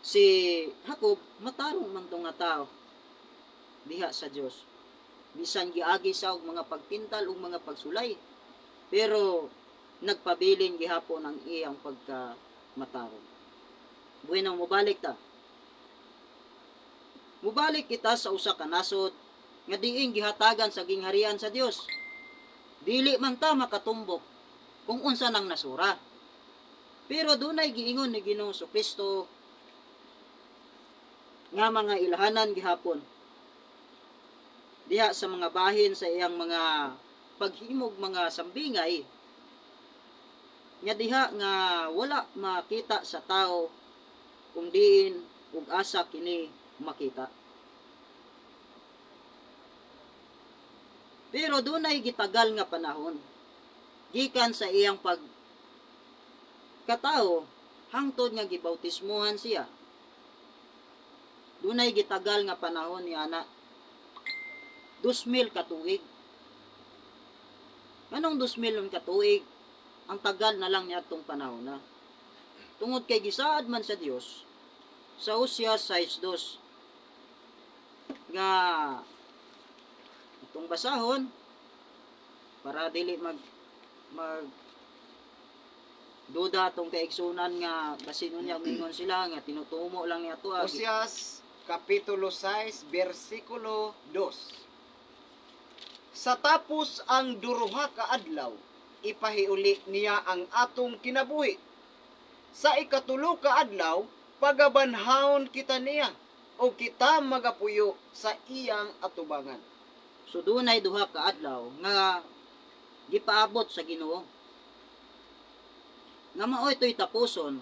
si Jacob matarong man tong nga tao diha sa Dios. Bisan giagi sa og mga pagtintal ug mga pagsulay, pero nagpabilin gihapon ang iyang pagka matarong. Bueno, mobalik ta. Mubalik kita sa usa ka nasod nga diin gihatagan sa gingharian sa Dios. Dili man ta makatumbok kung unsa nang nasura. Pero dunay giingon ni Ginoong Kristo nga mga ilhanan gihapon diha sa mga bahin sa iyang mga paghimog mga sambingay nga diha nga wala makita sa tao kung diin ug asa kini makita. Pero dunay gitagal nga panahon gikan sa iyang pag katao hangtod nga gibautismuhan siya. Dunay gitagal nga panahon ni ana 2,000 ka tuig. Nganong 2,000 ka tuig? Ang tagal na lang niadtong panahon na. Tungod kay gisaad man sa Dios sa Hosea 6:2 nga itong basahon para dili mag mag duda atong kaigsunan nga basin unya mingon sila nga tinutumo lang niya to. Osias Kapitulo 6, versikulo 2. Sa tapos ang duruha ka adlaw, ipahiuli niya ang atong kinabuhi. Sa ikatulo ka adlaw, pagabanhawon kita niya o kita magapuyo sa iyang atubangan. So dunay duha ka adlaw nga gipaabot sa Ginoo. Nga mao ito'y tapuson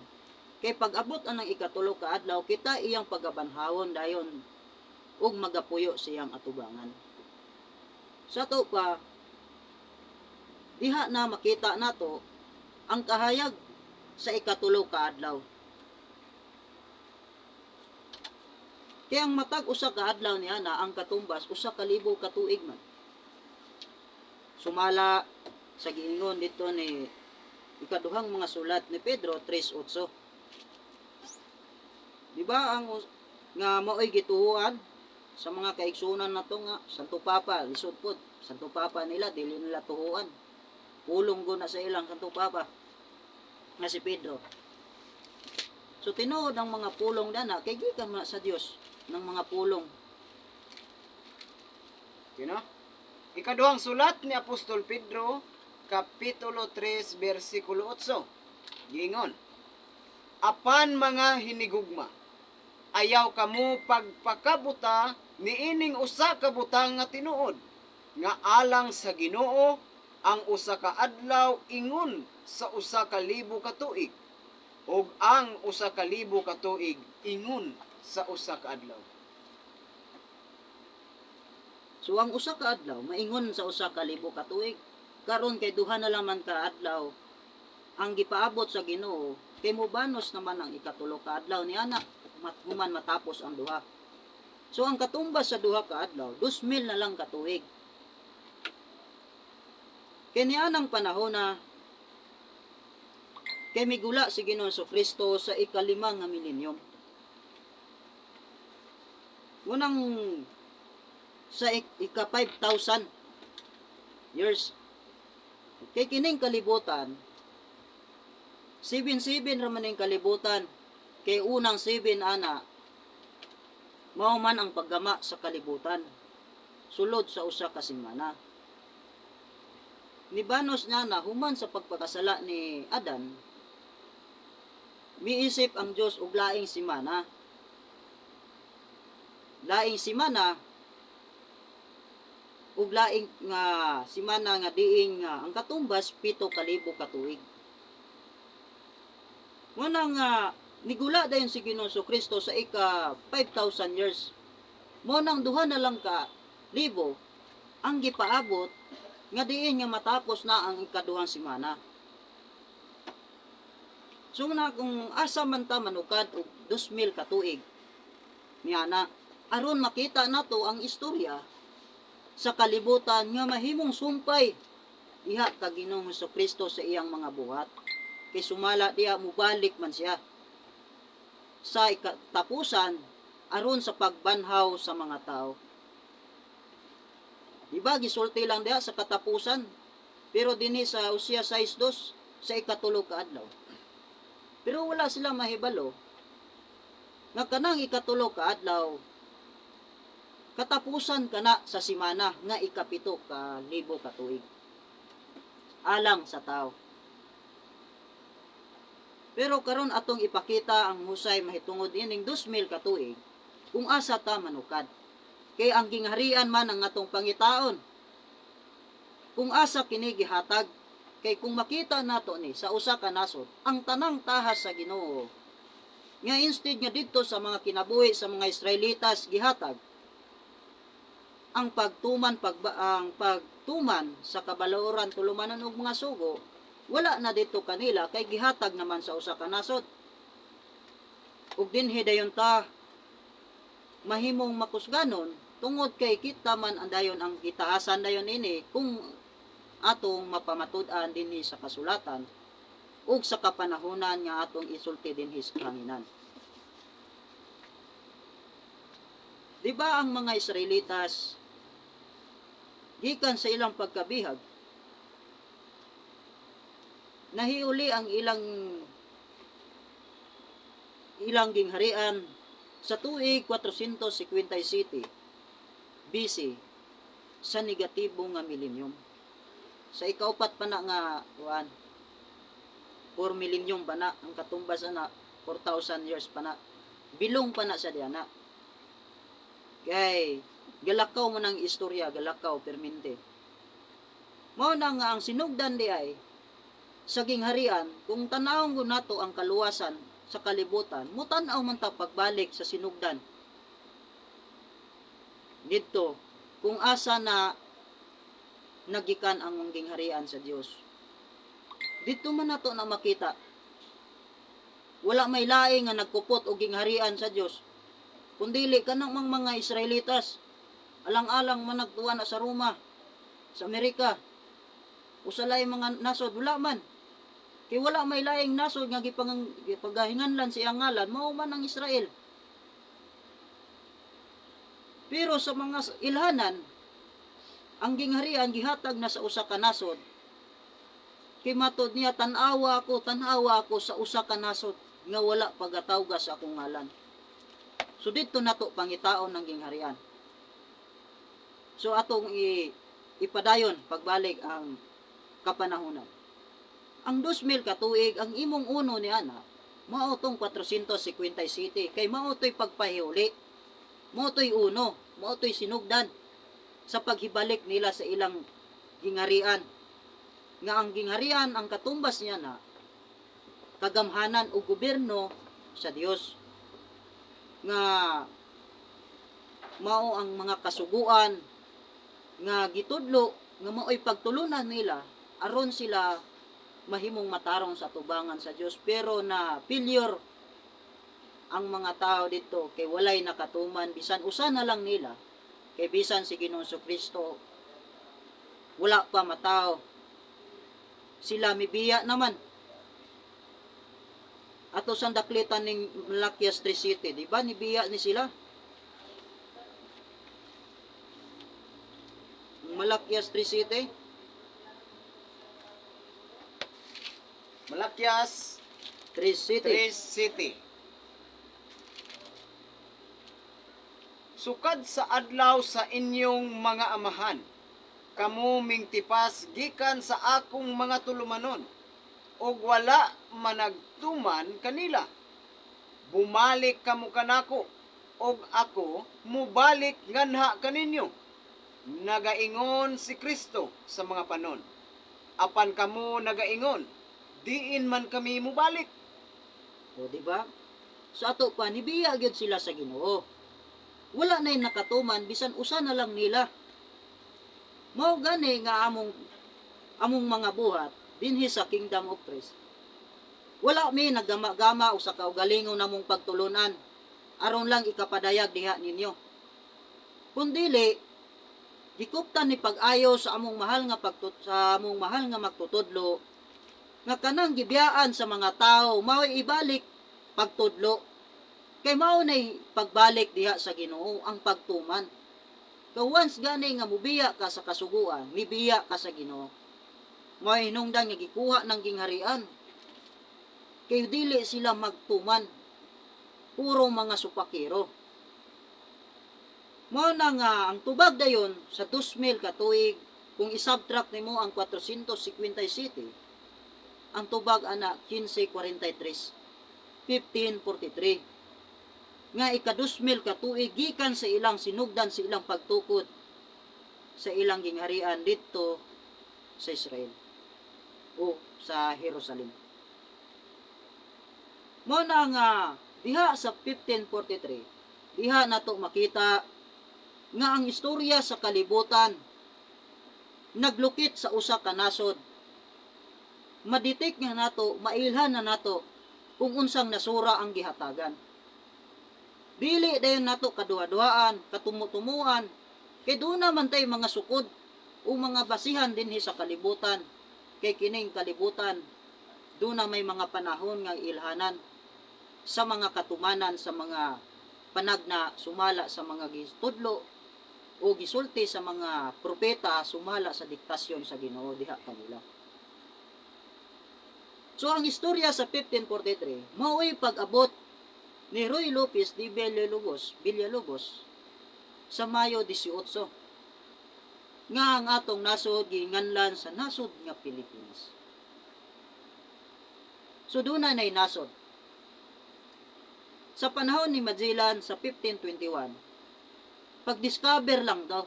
kay pag-abot anang ikatulo ka adlaw kita iyang pagabanhawon dayon ug magapuyo sa iyang atubangan. Sa to pa diha na makita nato ang kahayag sa ikatulo ka adlaw. Kaya ang matag usa ka adlaw niya na ang katumbas 1,000 ka tuig man. Sumala sa giingon dito ni ikaduhang mga sulat ni Pedro 3:8. Di ba ang nga maoy gituhuan sa mga kaigsunan nato nga Santo Papa lisod pod Santo Papa nila dili nila tuhuan. Pulong go na sa ilang Santo Papa nga si Pedro. So tinuod ang mga pulong dana kay gikan man sa Dios ng mga pulong. Sino? Ikaduhang sulat ni Apostol Pedro, Kapitulo 3, versikulo 8. Giingon, apan mga hinigugma, ayaw kamo pagpakabuta niining usa ka butang nga tinuod. Nga alang sa Ginoo ang usa ka adlaw ingon sa 1,000 ka tuig, ug ang 1,000 ka tuig ingon sa usa ka adlaw. So ang usa ka adlaw maingon sa 1,000 ka tuig. Karon kay duha na lang man ka adlaw ang gipaabot sa Ginoo, kay mobanos naman ang ikatulo ka adlaw ni ana human matapos ang duha. So ang katumbas sa duha ka adlaw, 2,000 na lang ka tuig. Kay nianang panahon na kay migula si Ginoong Kristo sa ikalima nga milenyum. Unang sa ika 5,000 years. Kay kining kalibutan, 7-7 ra man ning kalibutan. Kay unang 7 ana, mao man ang paggama sa kalibutan sulod sa usa ka semana. Nibanos niya na human sa pagpakasala ni Adan, miisip ang Dios og laing semana. Laing semana ug laing nga semana nga diing nga ang katumbas 7,000 ka tuig. Muna nga nigula dayon si Ginoong Kristo sa ika 5,000 years. Mo nang duha na lang ka libo ang gipaabot nga diin nga matapos na ang ikaduhang semana. So na kung asa man ta manukad og 2,000 ka tuig niana aron makita nato ang istorya sa kalibutan nga mahimong sumpay diha ka Ginoong Kristo sa iyang mga buhat. Kay sumala diha, mubalik man siya sa ikatapusan aron sa pagbanhaw sa mga tao. Diba gisulti lang diha sa katapusan, pero dinhi sa Hosea 6:2 sa ikatulo ka adlaw. Pero wala sila mahibalo nga kanang ikatulo ka adlaw katapusan kana sa simana nga ikapito ka libo ka tuig alang sa tao. Pero karon atong ipakita ang husay mahitungod ining 2,000 ka tuig kung asa ta manukad. Kay ang gingharian man ang atong pangitaon. Kung asa kini gihatag, kay kung makita nato ni sa usa ka nasod ang tanang tahas sa Ginoo nga instead nga didto sa mga kinabuhi sa mga Israelitas gihatag ang pagtuman ang pagtuman sa kabalooran, tulumanan og mga sugo, wala na dito kanila kay gihatag naman sa usa ka nasod. Ug dinhi dayon ta mahimong makusganon tungod kay kita man ang dayon ang gitahasan dayon ini kung atong mapamatud-an dinhi sa kasulatan ug sa kapanahonan nga atong isulti dinhi sa kahanginan. Di ba ang mga Israelitas gikan sa ilang pagkabihag, nahiuli ang ilang ilang gingharian sa tuig 457 BC sa negatibo nga millennium? Sa ikaupat pa na nga kuan, 4 millennium pa na ang katumbas ana, 4,000 years pa na, bilong pa na sa diana, kay galakaw mo ng istorya, galakaw permente. Mao na nga ang sinugdan di ay sa gingharian. Kung tanawon ko nato ang kaluwasan sa kalibutan, mutan-aw man ta pagbalik sa sinugdan didto kung asa na nagikan ang gingharian sa Dios. Dito man nato na makita, wala may laing nga nagkupot og gingharian sa Dios kundili kanang mga Israelitas, alang-alang man nagtuwa na sa Roma, sa Amerika, usalay mga nasod. Wala man, kay wala may laing nasod nga gipagahinganlan sa iyang ngalan, mao man ang Israel. Pero sa mga ilhanan, ang gingharian gihatag na sa usa ka nasod, kay matod niya, "Tan-awa ako, tan-awa ako sa usa ka nasod nga wala pagatawga sa akong ngalan." So didto nato pangitaon ng gingharian. So atong ipadayon pagbalik ang kapanahonan. Ang 2,000 ka tuig, ang imong uno ni ana, mao tong 457 kay mao to'y pagpahiuli. Mao to'y uno, mao to'y sinugdan. Sa paghibalik nila sa ilang gingarian, nga ang gingharian, ang katumbas niya na kagamhanan o gobyerno sa Dios, nga mao ang mga kasuguan nga gitudlo nga mao'y pagtulunan nila aron sila mahimong matarong sa tubangan sa Dios. Pero na failure ang mga tao dito kay walay nakatuman bisan usa na lang nila, kay bisan si Ginoong Kristo wala pa matao, sila mibiya naman. Ato sa daklitan ning Malakias 3 City, di ba nibiya ni sila? Malakias 3 City. Malakias 3 City. 3 City. Sukad sa adlaw sa inyong mga amahan, kamo mingtipas gikan sa akong mga tulumanon, ug wala managtuman kanila. Bumalik kamo kanako, ug ako mubalik nganha kaninyo. Nagaingon si Kristo sa mga panon. Apan kamo nagaingon, diin man kami mubalik. O, di ba? So ato pa nibiya gyud sila sa Ginoo. Wala nay nakatuman bisan usa na lang nila. Mao gani nga among mga buhat dinhi sa Kingdom of Christ. Wala mi naggama-gama o sa kaugalingon namong pagtulunan aron lang ikapadayag diha ninyo. Kun dili, gikuptan ni pag-ayo sa among mahal nga sa among mahal nga magtutudlo nga kanang gibiyaan sa mga tao mao'y ibalik pagtudlo, kay mao nay pagbalik diha sa Ginoo ang pagtuman. Kay once gani nga mubiya ka sa kasuguan, mibiya ka sa Ginoo. Mao hinungdan nga gikuha ng gingharian kay dili sila magtuman, puro mga supakero. Mao na nga ang tubag dayon sa 2,000 ka tuig, kung isubtract nimo ang 457, ang tubag ana 1543, 1543, nga ika-2,000 ka tuig gikan sa ilang sinugdan sa ilang pagtukod sa ilang gingharian didto sa Israel o sa Jerusalem. Mao na nga diha sa 1543, diha nato makita nga ang istorya sa kalibutan naglukit sa usa ka nasod. Maditik nga nato, mailhan na nato kung unsang nasura ang gihatagan. Dili dayon nato kaduha-duhaan, katumutumuan, kay doon naman tay mga sukod o mga basihan dinhi sa kalibutan. Kay kining kalibutan, doon na may mga panahon nga ilhanan sa mga katumanan sa mga panagna sumala sa mga gitudlo o gisulti sa mga propeta sumala sa diktasyon sa Ginoo diha kanila. So ang istorya sa 1543 mao'y pag-abot ni Ruy Lopez de Villalobos, Villalobos sa Mayo 18 nga ang atong nasod ginganlan sa nasod nga Pilipinas. So doon na nay nasod. Sa panahon ni Magellan sa 1521, pag-discover lang daw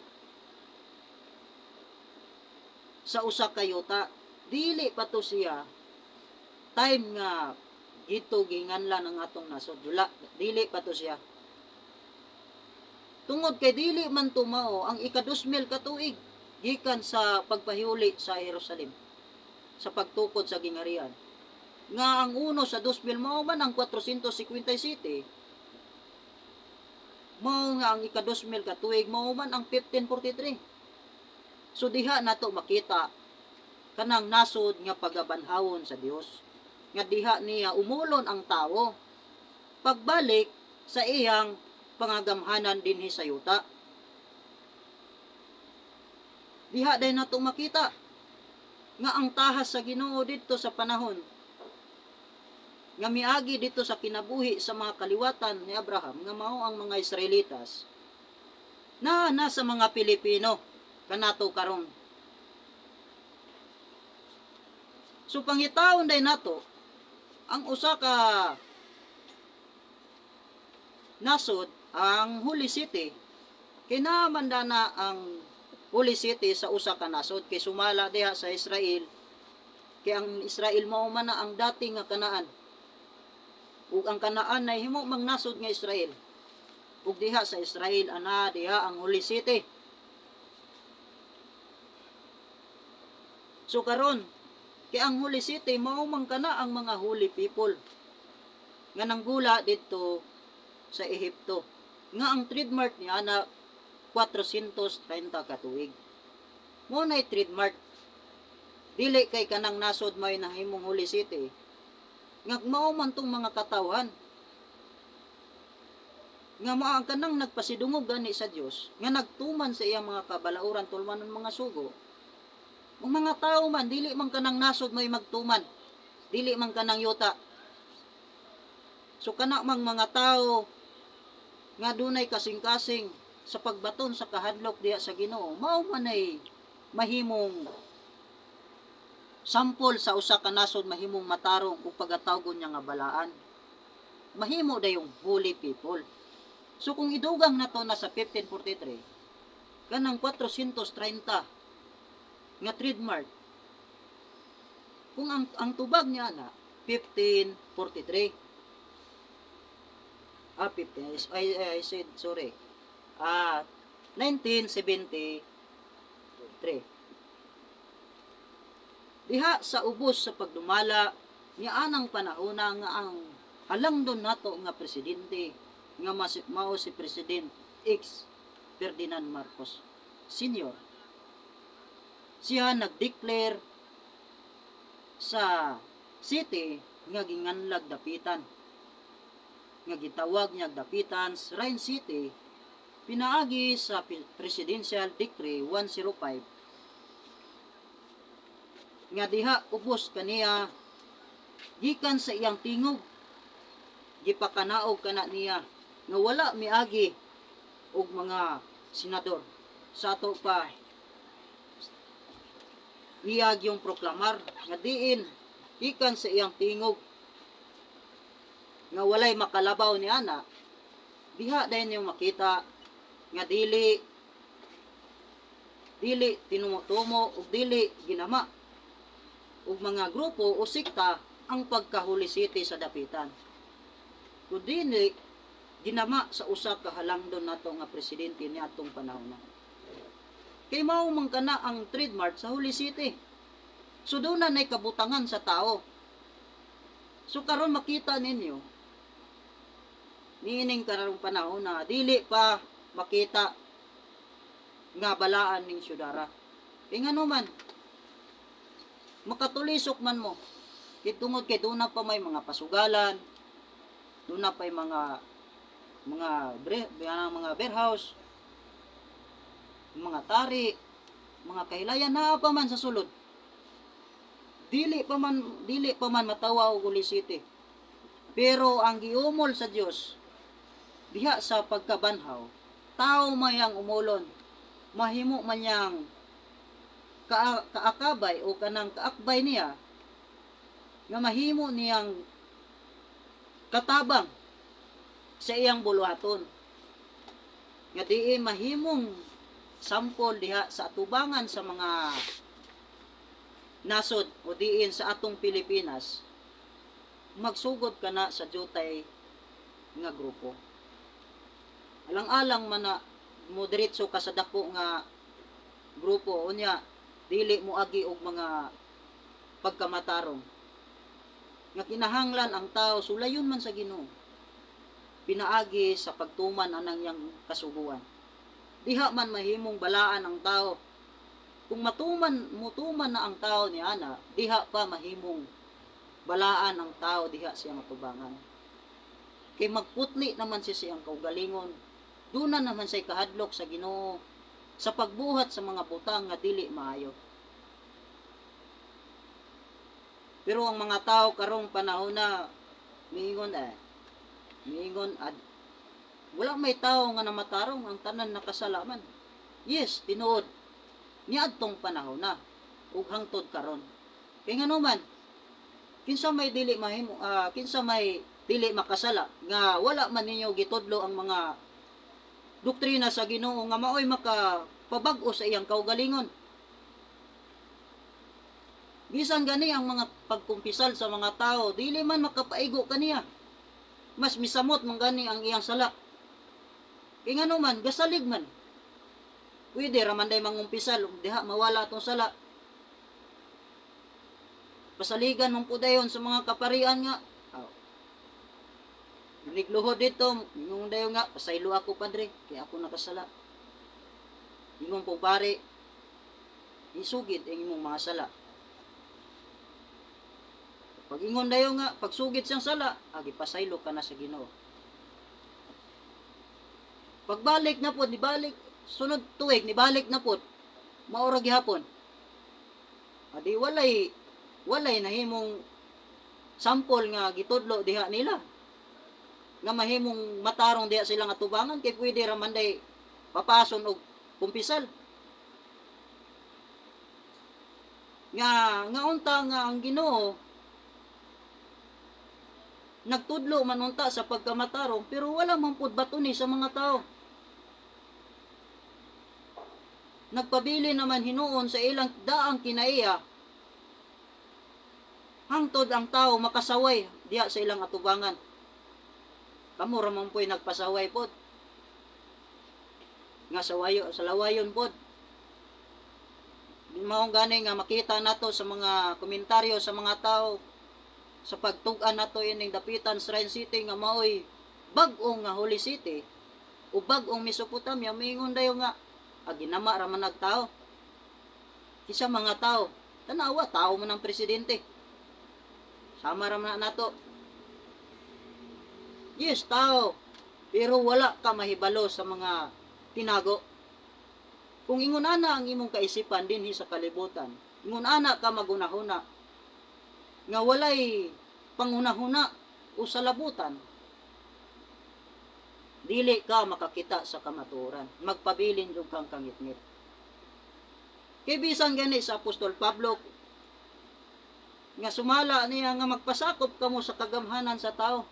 sa usa ka yuta, dili pa to siya time nga dito ginganlan ang atong nasod. Wala, dili pa to siya. Tungod kay dili man tumao ang ika-2,000 ka tuig gikan sa pagpahuli sa Jerusalem sa pagtukod sa gingharian. Nga ang uno sa 2,000 mao man ang 457, mao nga ang ika-2,000 ka tuig mao man ang 1543. So diha nato makita kanang nasod nga pagabanhawon sa Dios, nga diha niya umulon ang tawo pagbalik sa iyang pangagamhanan dinhi sa yuta. Diha day nato makita nga ang tahas sa Ginoo didto sa panahon nga miagi dito sa kinabuhi sa mga kaliwatan ni Abraham nga mao ang mga Israelitas na nasa mga Pilipino kanato karon. So pangitaon day nato ang usa ka nasod, ang Holy City, kay naman na ang Holy City sa usa ka nasod kay sumala diha sa Israel, kay ang Israel mao man na ang dati nga Kanaan, ug ang Kanaan nahimo mang nasod nga Israel, ug diha sa Israel ana diha ang Holy City. So karon, kay ang Holy City mao man kana ang mga holy people nga nanggula didto sa Ehipto, nga ang trademark niya na 430 ka tuig mo na trademark. Dili kay kanang nasod may nahimong Holy City, nga mao man tong mga katawhan nga mao ang kanang nagpasidungog gani sa Dios, nga nagtuman sa iyang mga kabalauran, tulman ng mga sugo. Ang mga tao man, dili man kanang nasod may magtuman, dili man kanang yuta. So kana mang mga tao nga dunay kasing-kasing sa pagbaton sa kahadlok diha sa Ginoo, mao man ay mahimong sampol sa usa ka nasod mahimong matarong ug pagatawgon niya nga balaan. Mahimo dayong holy people. So kung idugang nato na sa 1543 kanang 430 nga trademark, kung ang tubag niya na 1543, 15, I said sorry, 1973, diha sa ubos sa pagdumala niya anang panahona nga ang halangdon nato nga presidente nga mao si President X Ferdinand Marcos Sr. Siya nag-declare sa city nga ginganlag Dapitan, nga gitawag niya Dapitan Shrine City, pinaagi sa Presidential Decree 105, nga diha ubos kaniya, gikan sa iyang tingog, gipakanaog kana niya nga wala miagi og mga senador sa ato pa. Iyag yung proklamar nga diin gikan sa iyang tingog nga walay makalabaw ni ana. Diha dayon yung makita nga dili dili tinumo-tumo ug dili ginama ug mga grupo o sekta ang pagka-Holy City sa Dapitan, kun dili ginama sa usa ka halangdon nato nga presidente niadtong panahon na, kay mao man kana ang trademark sa Holy City. So doon na nay kabutangan sa tao. So karon makita ninyo niining karong panahon na dili pa makita nga balaan ning syudara. Kay ngano man, makatulisok man mo kay tungod kay doon na pa may mga pasugalan, doon na pa mga warehouse, mga tari, mga kahilayan naa pa man sa sulod. Dili pa man matawa og Holy City. Pero ang giumol sa Dios diha sa pagkabanhaw, tao mayang umulon, mahimo man niyang kaakabay o kanang kaakbay niya nga mahimo niyang katabang sa iyang buluhaton, nga diin mahimong sampol diha sa atubangan sa mga nasod o diin sa atong Pilipinas, magsugod ka na sa jutay nga grupo. Alang-alang man na mo diretso ka sa dako nga grupo, unya dili mo agi og mga pagkamatarong nga kinahanglan ang tao sulayon man sa Ginoo pinaagi sa pagtuman anang iyang kasuguan. Diha man mahimong balaan ang tao. Kung matuman mutuman na ang tao ni ana, diha pa mahimong balaan ang tao diha siyang atubangan, kay magputli naman siya siyang kaugalingon. Duna naman say kahadlok sa Ginoo sa pagbuhat sa mga butang nga dili maayo. Pero ang mga tao karong panahon na miingon ad wala may tao nga namatarong, ang tanan nakasalaman. Yes, tinuod niadtong panahon na ug hangtod karon. Kay ngano man, kinsa may dili mahimo, kinsa may dili makasala nga wala man ninyo gitudlo ang mga doktrina sa Ginoo nga maoy maka pabag-o sa iyang kaugalingon. Bisan gani ang mga pagkumpisal sa mga tao, dili man makapaigo kaniya. Mas misamot man gani ang iyang sala. Kay ngano man, gasalig man. Pwede ra man day mangumpisal, ug diha mawala atong sala. Pasaligan man po dayon sa mga kaparian nga. Aw. Nigluhod dito, ingon dayon nga, pasaylo ako, padre, kay ako nakasala. Ingon po pare, isugid ang imong mga sala. Pag ingon dayon nga, pagsugid siyang sala, agi pasaylo ka na sa Ginoo. Pagbalik na pod, nibalik, sunod tuig, nibalik na pod, maura gihapon. Adi walay nahimong sampol nga gitudlo diha nila. Nga mahimong matarong diha sila nga tubangan kay pwede ra man day papason og kumpisal. Nga nga unta nga ang Ginoo nagtudlo man unta sa pagkamatarong, pero wala man pud batuni sa mga tao. Nagpabili naman hinuon sa ilang daang kinaiya hangtod ang tao makasaway diha sa ilang atubangan. Kamo ra man po'y nagpasaway pod. Nga sawayo sa lawayon pod. Maong gani nga makita nato sa mga komentaryo sa mga tao sa pagtug-an nato ining Dapitan Shrine City nga maoy bag-ong nga Holy City o bag-ong Mesopotamia, miingon dayo nga aginama ra man nagtao. Kisa mga tao, tanawa tao man ang presidente. Sama ra man na nato. Yes, tao. Pero wala ka mahibalo sa mga tinago. Kung ingon ana ang imong kaisipan dinhi sa kalibutan, ingon ana ka magunahuna nga walay panghunahuna o sa labutan, dili ka makakita sa kamatuoran. Magpabilin jud kang kangitngit. Kay bisan gani sa Apostol Pablo nga sumala niya nga magpasakop kamo sa kagamhanan sa tao.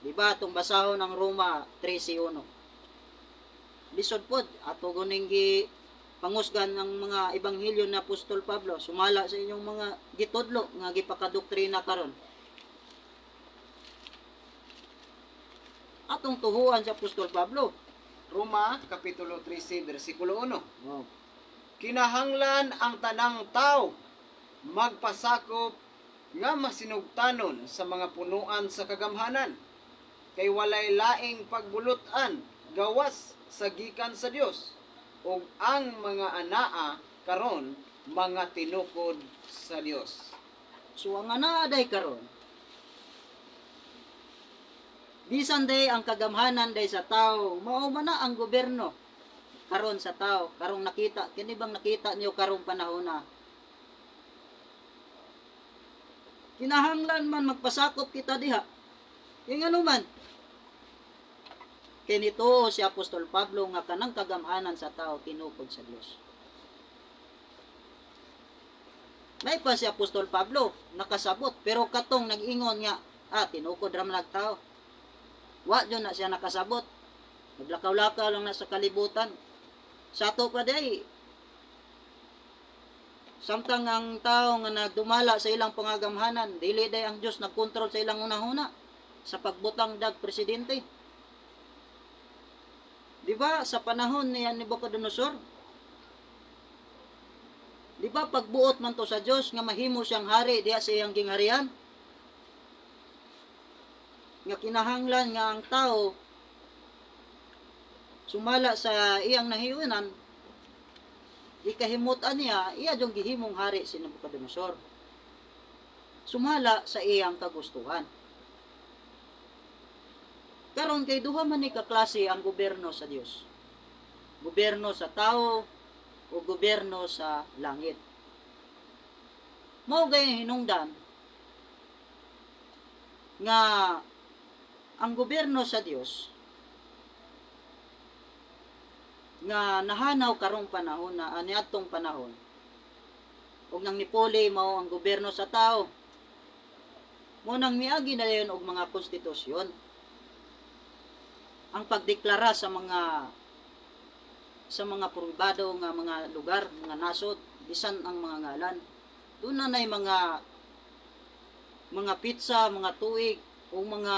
Di ba itong basahon ng Roma 13:1? Lisod pod ato guning gi pangusgan ng mga ebanghelyo ni Apostol Pablo sumala sa inyong mga gitudlo nga gipakadoktrina karon. Atong tuhuan sa Apostol Pablo. Roma kapitulo 13 bersikulo 1. Oh. Kinahanglan ang tanang tao magpasakop nga masinugtanon sa mga punuan sa kagamhanan, kay walay laing pagbulutan gawas sa gikan sa Dios, ug ang mga anaa karon mga tinukod sa Dios. So ang anaa day karon, bisan day ang kagamhanan day sa tao, mao man na ang gobyerno karon sa tao, karong nakita, kini bang nakita niyo karong panahon na? Kinahanglan man magpasakop kita diha. Yung ano man, kinituo si Apostol Pablo nga kanang kagamhanan sa tao tinukod sa Dios. May pa si Apostol Pablo nakasabot, pero katong nag-ingon nga tinukod ra man nagtao. Wa jud na siya nakasabot. Naglakaw-lakaw lang na sa kalibutan. Sa ato pa day, samtang ang tao nga nagdumala sa ilang pangagamhanan, dili day ang Dios nagkontrol sa ilang hunahuna sa pagbutang dag presidente. Di ba sa panahon ni Nabucodonosor, di ba pagbuot man to sa Dios nga mahimo siyang hari diha sa iyang gingharian? Nga kinahanglan nga ang tao sumala sa iyang nahiunan, ikahimutan niya, iya yung gihimong hari si Nabucodonosor. Sumala sa iyang kagustuhan. Karon kay duha man ni kaklase ang gobyerno sa Dios. Gobyerno sa tao o gobyerno sa langit. Mao gay hinungdan nga ang gobyerno sa Dios nga nahanaw karong panahon na niadtong panahon ug nang nipuli mao ang gobyerno sa tao, mo nang miagi na dayon og mga konstitusyon ang pagdeklara sa mga sa mga pribado nga mga lugar, mga nasod, bisan ang mga ngalan. Doon na na'y mga pizza, mga tuig, o mga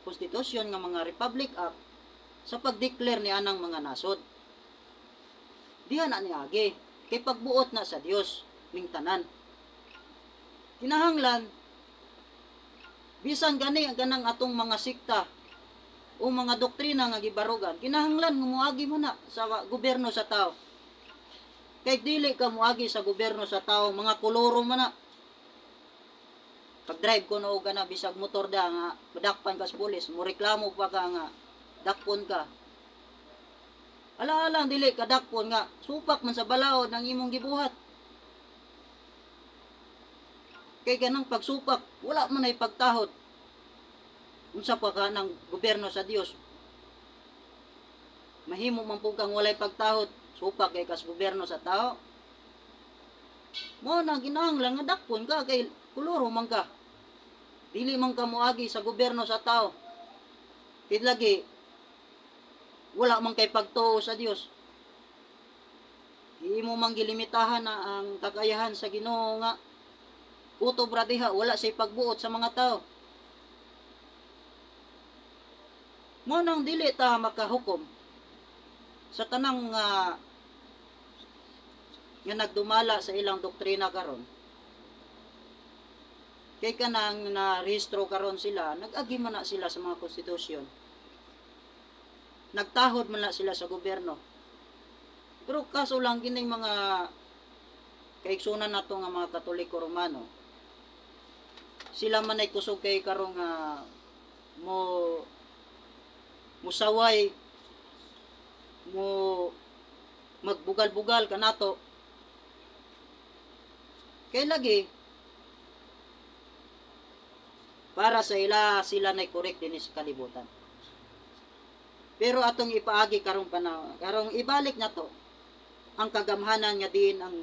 konstitusyon nga mga Republic Act sa pag-declare ni anang mga nasod. Diha na niagi kay pagbuot na sa Dios ning tanan. Kinahanglan bisan gani ang kanang atong mga sikta o mga doktrina nga gibarugan, kinahanglan nga moagi man na sa gobyerno sa tao. Kay dili ka moagi sa gobyerno sa tao, mga koloro man na. Pag-drive ko na og kana bisag motor da nga madakpan ka sa pulis, mo reklamo pa ka nga dakpon ka. Ala-ala dili ka dakpon nga supak man sa balaod ang imong gibuhat. Kay ganang pagsupak, wala man ay pagtahod. Unsa pa ka ng gobyerno sa Dios? Mahimo man pud kang walay pagtahod, supak kay kas gobyerno sa tao. Mo na ginahanglan nga dakpon ka kay kuluro man ka. Dili man ka moagi sa gobyerno sa tao. Kay lagi wala man kay pagtuo sa Dios. Imo man gilimitahan na ang kakayahan sa Ginoo nga kutob ra diha wala say pagbuot sa mga tao. Mo nang dili ta makahukom sa tanang nga nagdumala sa ilang doktrina karon. Kay kanang narehistro karon sila, nag-agi man na sila sa mga konstitusyon. Nagtahod man na sila sa gobyerno. Pero kaso lang kining mga kaigsunan nato nga mga Katoliko Romano, sila man ay kusog kay karong mo musaway, mo magbugal-bugal kanato. Kay lagi para sa ila sila nay correct dinhi sa kalibutan. Pero atong ipaagi karong panahon, karong ibalik nato ang kagamhanan nga diin ang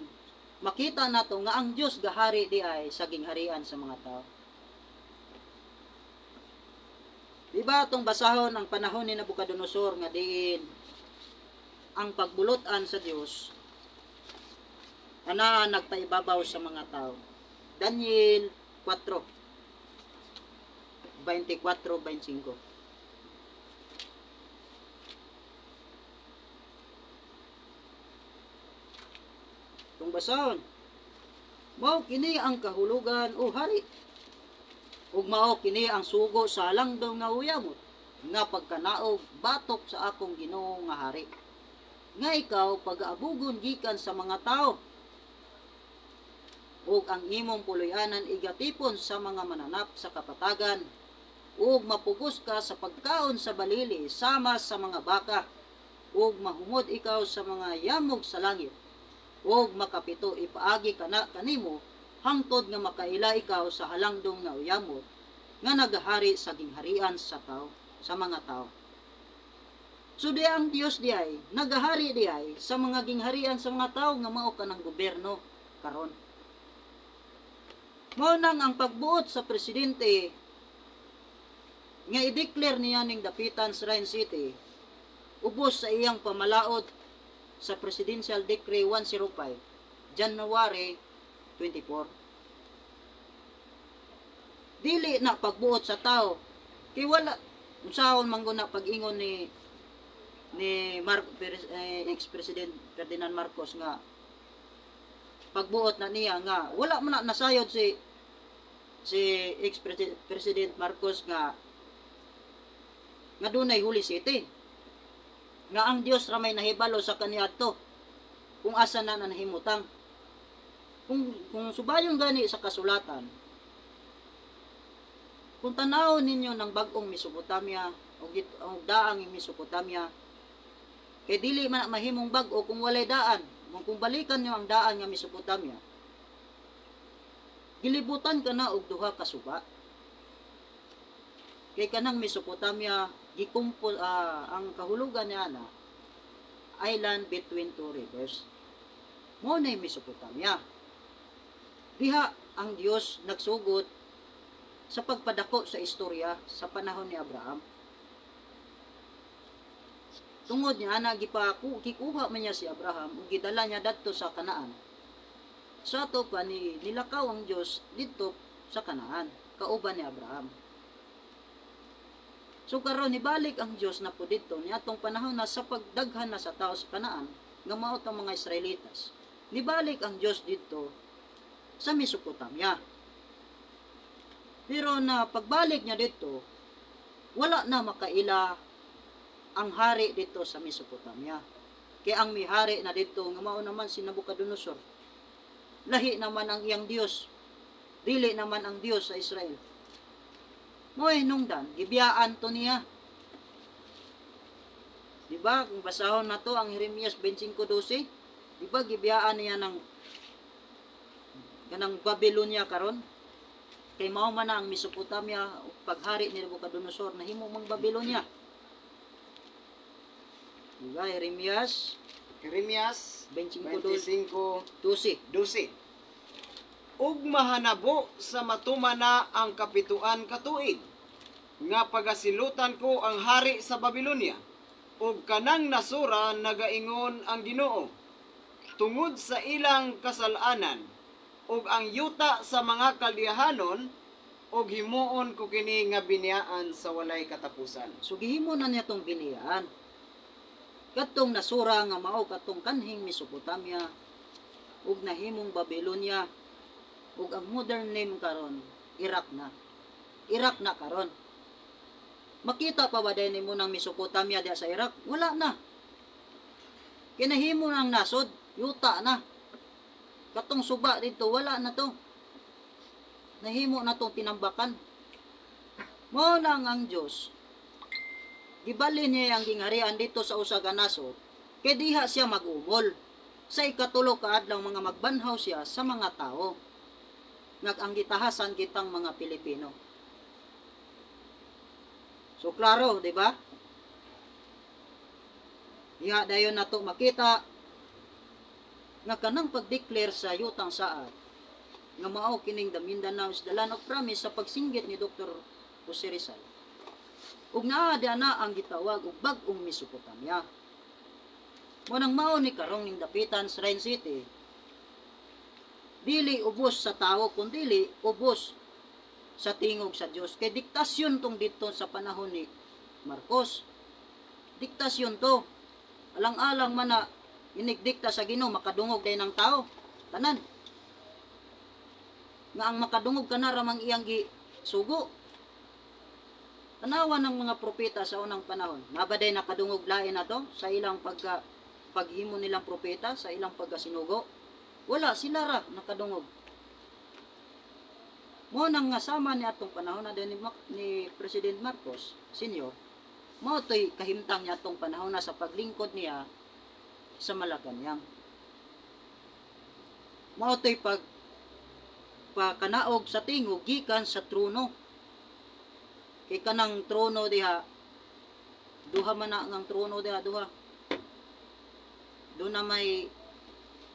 makita nato nga ang Dios gahari di ay sa gingharian sa mga tao. Di ba atong basahon ang panahon ni Nabucodonosor nga diin ang pagbulutan sa Dios ana nagpaibabaw sa mga tao. Daniel 4 24-25. Itong basahon, mao kini ang kahulugan o hari, ug mao kini ang sugo sa langdong nga uyamot nga pagkanaog batok sa akong Ginoo nga hari, nga ikaw pagaabugon gikan sa mga tao, ug ang imong puloy-anan igatipon sa mga mananap sa kapatagan, ug mapugos ka sa pagkaon sa balili sama sa mga baka, ug mahumod ikaw sa mga yamog sa langit, ug makapito ipaagi kana kanimo hangtod nga makaila ikaw sa halangdong nga uyamot nga nagahari sa gingharian sa tao, sa mga tao. So di ang Dios di ay nagahari di ay sa mga gingharian sa mga tao nga mao kanang gobyerno karon. Mao nang ang pagbuot sa presidente nga i-declare niya ning Dapitan Shrine City ubos sa iyang pamalaod sa Presidential Decree 105 January 24. Dili na pagbuot sa tao kay wala unsaon man guna pag-ingon ni ex-President Ferdinand Marcos nga pagbuot na niya nga wala man na nasayod si ex-President Marcos nga dunay Holy City, nga ang Dios ra may nahibalo sa kaniadto kung asa na nahimutang. Kung subayon gani sa kasulatan, kung tanawon ninyo ng bag-ong Mesopotamia o daang Mesopotamia, kay dili man na mahimong bag-o kung walay daan. Kung balikan niyo ang daan nga Mesopotamia, gilibutan ka na og duha ka suba. Kay kanang Mesopotamia gikumpol, ang kahulugan niya na island between two rivers. Mo na Mesopotamia. Diha ang Dios nagsugod sa pagpadako sa istorya sa panahon ni Abraham. Tungod niya ana gikuha man niya si Abraham ug gidala niya dadto sa Kanaan. Sa ato pa ni nilakaw ang Dios didto sa Kanaan kauban ni Abraham. So karon nibalik ang Dios na po didto ni atong panahon na sa pagdaghan na sa tao sa Kanaan nga mao tong mga Israelitas. Nibalik ang Dios didto sa Mesopotamia. Pero na pagbalik niya didto, wala na makaila ang hari dito sa Mesopotamia. Kaya ang mihari na dito nga mao naman si Nabucodonosor. Lahi naman ang iyang Dios. Dili naman ang Dios sa Israel. Mo'y nungdan, gibiyaan to niya. Di ba? Kung basahon na to ang Jeremias 25:12, di ba gibiyaan niya ng kanang Babylonia karon? Kay mao man na ang Mesopotamia ug paghari ni Nabucodonosor nahimo mang Babylonia. Di ba? Jeremias Jeremias 25:12. 25:12. Ug mahanabo sa matuman na ang kapituan ka tuig nga pagasilutan ko ang hari sa Babylonia ug kanang nasura nagaingon ang Ginoo tungod sa ilang kasalanan ug ang yuta sa mga Kaldehanon ug himuon ko kini nga biniyaan sa walay katapusan. So gihimo na niya tong biniyaan. Katong nasura nga mao katong kanhing Mesopotamia ug nahimong Babylonia ug ang modern name karon Iraq na. Iraq na karon. Makita pa ba dayon nimo ng Mesopotamia diha sa Iraq? Wala na. Kinahimo ng nasod, yuta na. Katong suba dito wala na to. Nahimo na tong tinambakan. Mao lang ang Dios gibalin niya ang gingharian dito sa usa ka nasod kay diha siya mag-umol sa ikatulo ka adlaw mga magbanhaw siya sa mga tao nag ang gitahasan kitang mga Pilipino. So klaro, di ba? Diha dayon nato makita nga kanang pag-declare sa yutang saad nga mao kining the Mindanao is the land of promise sa pagsinggit ni Dr. Jose Rizal. Ug naa di ana ang gitawag og bag-ong Mesopotamia. Mo nang mao ni karong ning dapitan sa Shrine City. Dili ubos sa tao kundili ubos sa tingog sa Dios. Kay diktasyon tong dito sa panahon ni Marcos. Diktasyon to. Alang-alang man na inigdikta sa Ginoo makadungog day ng tao. Tanan. Nga ang makadungog kana ra mang iyang gisugo. Tanawa ng mga propeta sa unang panahon. Nabaday nakadungog lain na to sa ilang paghimo nilang propeta, sa ilang pagkasinugo. Wala, sila ra nakadungog. Mo nang nga sama ni atong panahon na din ni President Marcos Senior, mao to'y kahimtang niya atong panahon na sa paglingkod niya sa Malacañang. Mao to'y pakanaog sa tingog gikan sa trono. Kay kanang trono diha, duha man na ang trono diha, duha. Doon na may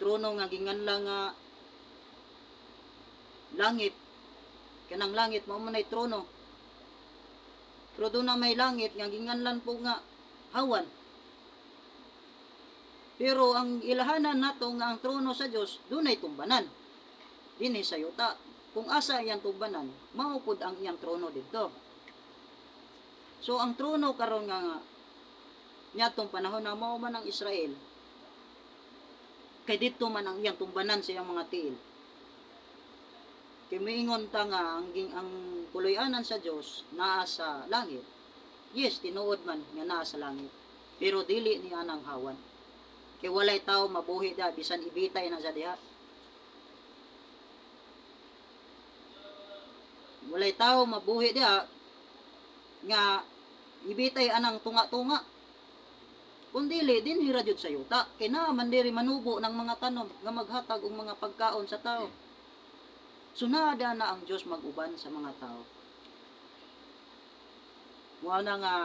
trono nga ginganla nga langit. Kanang langit mao man ay trono. Pero doon na may langit nga ginganlan po nga hawan. Pero ang ilahanan nato nga ang trono sa Dios dunay tumbanan. Dinhi sa yuta. Kung asa iyang tumbanan, mao pud ang iyang trono didto. So ang trono karon nga nga niadtong panahon na mao man ang Israel, kay didto man ang iyang tumbanan sa iyang mga tiil. Kay miingon ta nga ang puloy-anan sa Dios naa sa langit. Yes, tinuod man nga naa sa langit. Pero dili niya nang hawan. Kay walay tao mabuhi da bisan ibitay na sa diha. Walay tao mabuhi diha nga ibitay anang tunga-tunga. Kung dili dinhi ra jud sa yuta kay naa man diri manubo ng mga tanom nga maghatag og mga pagkaon sa tao. So naa na ang Dios mag-uban sa mga tao. Mao na nga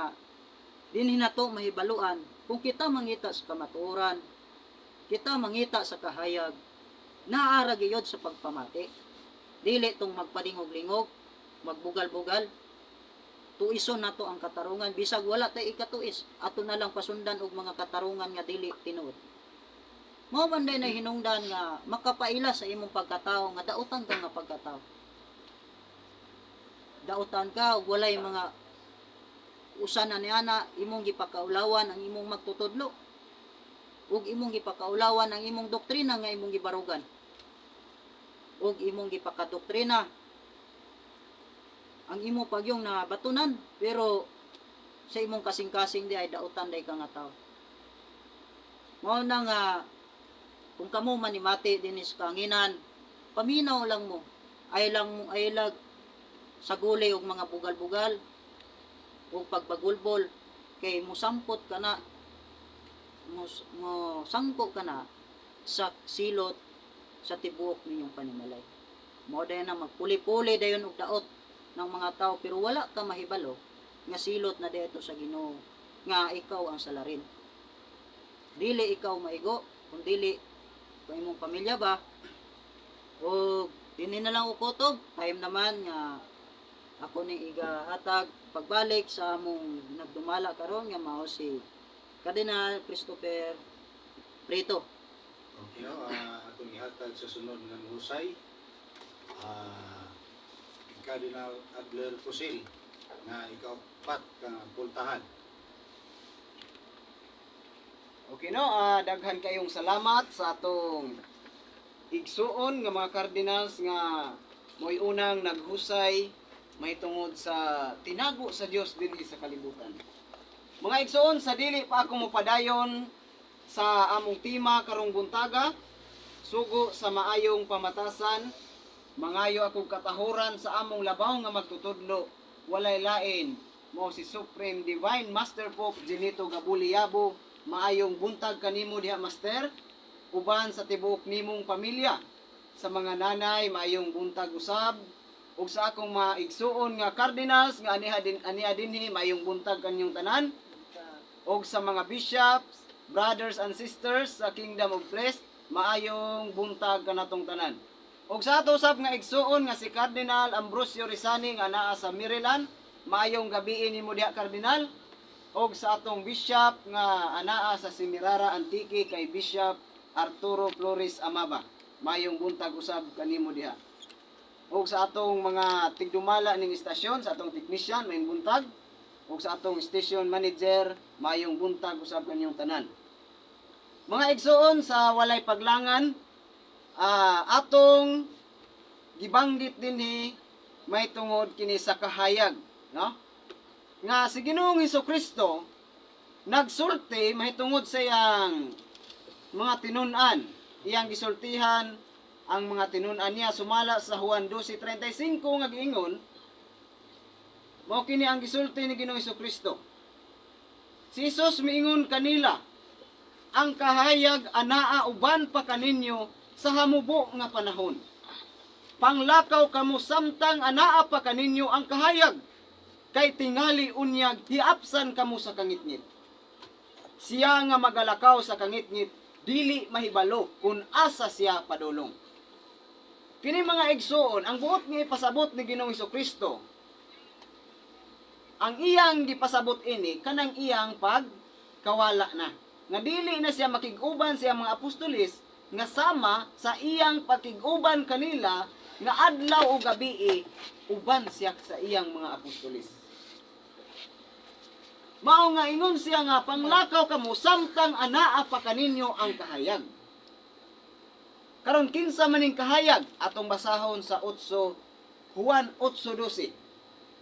dinhi nato mahibaluan kung kita mangita sa kamatuoran, kita mangita sa kahayag, naa ra gayud sa pagpamati. Dili tong magpadingog-lingog, magbugal-bugal. Tuison nato ang katarungan bisag wala tay ikatuis, ato na lang pasundan og mga katarungan nga dili tinuod. Mao man day na hinungdan nga makapaila sa imong pagkatao nga dautan ka nga pagkatao. Dautan ka ug walay mga usa na niana imong gipakaulawan ang imong magtutudlo ug imong gipakaulawan ang imong doktrina nga imong gibarugan ug imong gipakadoktrina ang imong pagyong na batunan, pero sa imong kasing-kasing di ay dautan day ka nga tao. Mao na nga kung kamo manimati dinhi sa kanginan, paminaw lang mo, ay lang mo ay lag sa gulay og mga bugal-bugal ug pagbagulbol kay musampot ka na, mo sangko ka na sa silot sa tibuok ninyong panimalay. Mao dayon na magpuli-puli dayon og daot ng mga tao, pero wala ka mahibalo nga silot na dito sa Ginoo nga ikaw ang salarin. Dili ikaw maigo kung dili kung imong pamilya ba. O dinhi na lang ukotob time naman nga ako ni igahatag pagbalik sa among nagdumala karon nga mao si Cardinal Christopher Prieto. Okay, no, atong ihatag sa sunod nga husay, Cardinal Adler Fusil nga ikaapat ka pultahan. Okay no, daghan kayong salamat sa atong igsuon nga mga cardinals nga mo'y unang naghusay mahitungod sa tinago sa Dios dinhi sa kalibutan. Mga igsuon, sa dili pa ako mopadayon sa among tema karong buntaga, sugo sa maayong pamatasan, mangayo akong katahuran sa among labaw nga magtutudlo, walay lain mo si Supreme Divine Master Pope Genito Gabuli Yabo. Maayong buntag kanimo diha, Master, uban sa tibuok nimong pamilya. Sa mga nanay, maayong buntag usab, ug sa akong mga igsuon nga cardinals nga aniha din aniha dinhi, maayong buntag kanyong tanan, ug sa mga bishops, brothers and sisters sa Kingdom of Christ, maayong buntag kanatong tanan. Ug sa ato usab nga igsuon nga si Cardinal Ambrosio Rizani nga naa sa Maryland, maayong gabii nimo diha, Cardinal. Og sa atong bishop nga anaa sa Semirara, Antique, kay Bishop Arturo Flores Amaba. Maayong buntag usab kanimo diha. Og sa atong mga tigdumala ning istasyon, sa atong technician, maayong buntag. Og sa atong station manager, maayong buntag usab kanyong tanan. Mga igsuon, sa walay paglangan, atong gibanggit dinhi may tungod kini sa kahayag, no? Nga si Ginoong Kristo nagsulti mahitungod sa iyang mga tinun-an. Iyang gisultihan ang mga tinun-an niya sumala sa Juan 12:35 nga giingon, mao kini ang gisulti ni Ginoong Kristo. Si Jesus miingon kanila, "Ang kahayag anaa uban pa kaninyo sa hamubo nga panahon. Panglakaw kamo samtang anaa pa kaninyo ang kahayag, kay tingali unyag hiapsan kamo sa kangitngit. Siya nga magalakaw sa kangitngit dili mahibalo kung asa siya padulong." Kini, mga igsuon, ang buot nga ipasabot ni Ginoong Kristo, ang iyang gipasabot ini kanang iyang pagkawala na. Nga dili na siya makig-uban sa iyang mga apostoles nga sama sa iyang pakig-uban kanila nga adlaw o gabii uban siya sa iyang mga apostoles. Mao nga ingon siya nga panglakaw kamo samtang anaa pa kaninyo ang kahayag. Karon, kinsa maning kahayag? Atong basahon sa 8, Juan 8:12.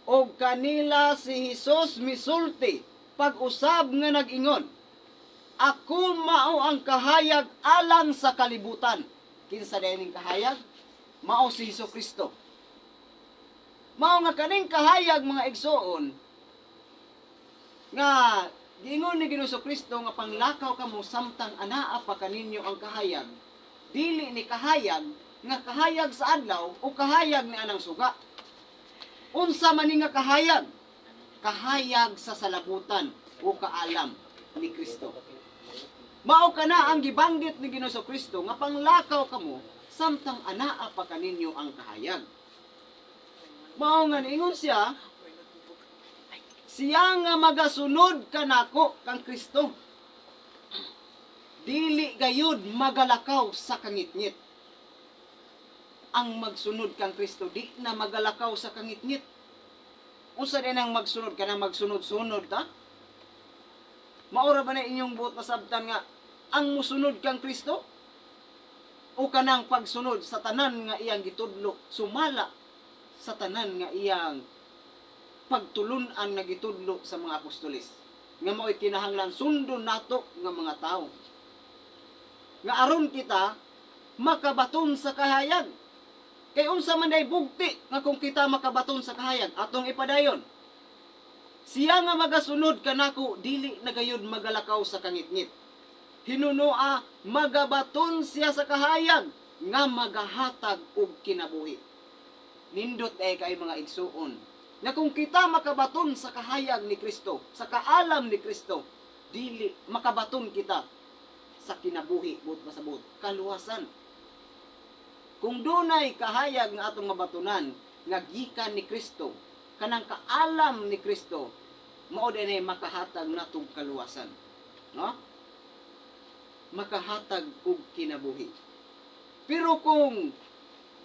Og kanila si Hesus misulti pag-usab nga nag-ingon, "Ako mao ang kahayag alang sa kalibutan." Kinsa diay ning kahayag? Mao si Hesus Kristo. Mao nga kaning kahayag, mga igsuon, nga giingon ni Ginoong Kristo nga panglakaw kamo samtang anaa pa kaninyo ang kahayag, dili ni kahayag nga kahayag sa adlaw o kahayag ni anang suga. Unsa man ni nga kahayag? Kahayag sa salabutan o kaalam ni Kristo. Mao kana ang gibanggit ni Ginoong Kristo nga panglakaw kamo samtang anaa pa kaninyo ang kahayag. Mao nga niingon siya, Siya nga magasunod kanako, kang Kristo, dili gayud magalakaw sa kangitngit. Ang magsunod kang Kristo di na magalakaw sa kangitngit. Unsa din ang magsunod ka na magsunod-sunod ta? Maura ba na inyong buot masabtan nga ang musunod kang Kristo o kanang pagsunod sa tanan nga iyang gitudlo, sumala sa tanan nga iyang pagtulun-an nga gitudlo sa mga apostoles, nga mao'y kinahanglan sundon nato nga mga tawo nga aron kita makabaton sa kahayag? Kay unsa man day bugti nga kung kita makabaton sa kahayag, atong ipadayon. Siya nga magasunod kanako dili na gayud magalakaw sa kangitngit. Hinunoa magabaton siya sa kahayag nga magahatag og kinabuhi. Nindot ay kay mga igsuon nga kung kita makabaton sa kahayag ni Kristo, sa kaalam ni Kristo, dili makabaton kita sa kinabuhi, buot pasabot, kaluwasan. Kung dunay kahayag nga atong mabatunan nga gikan ni Kristo, kanang kaalam ni Kristo, mao dinay makahatag natong kaluwasan, no? Makahatag og kinabuhi. Pero kung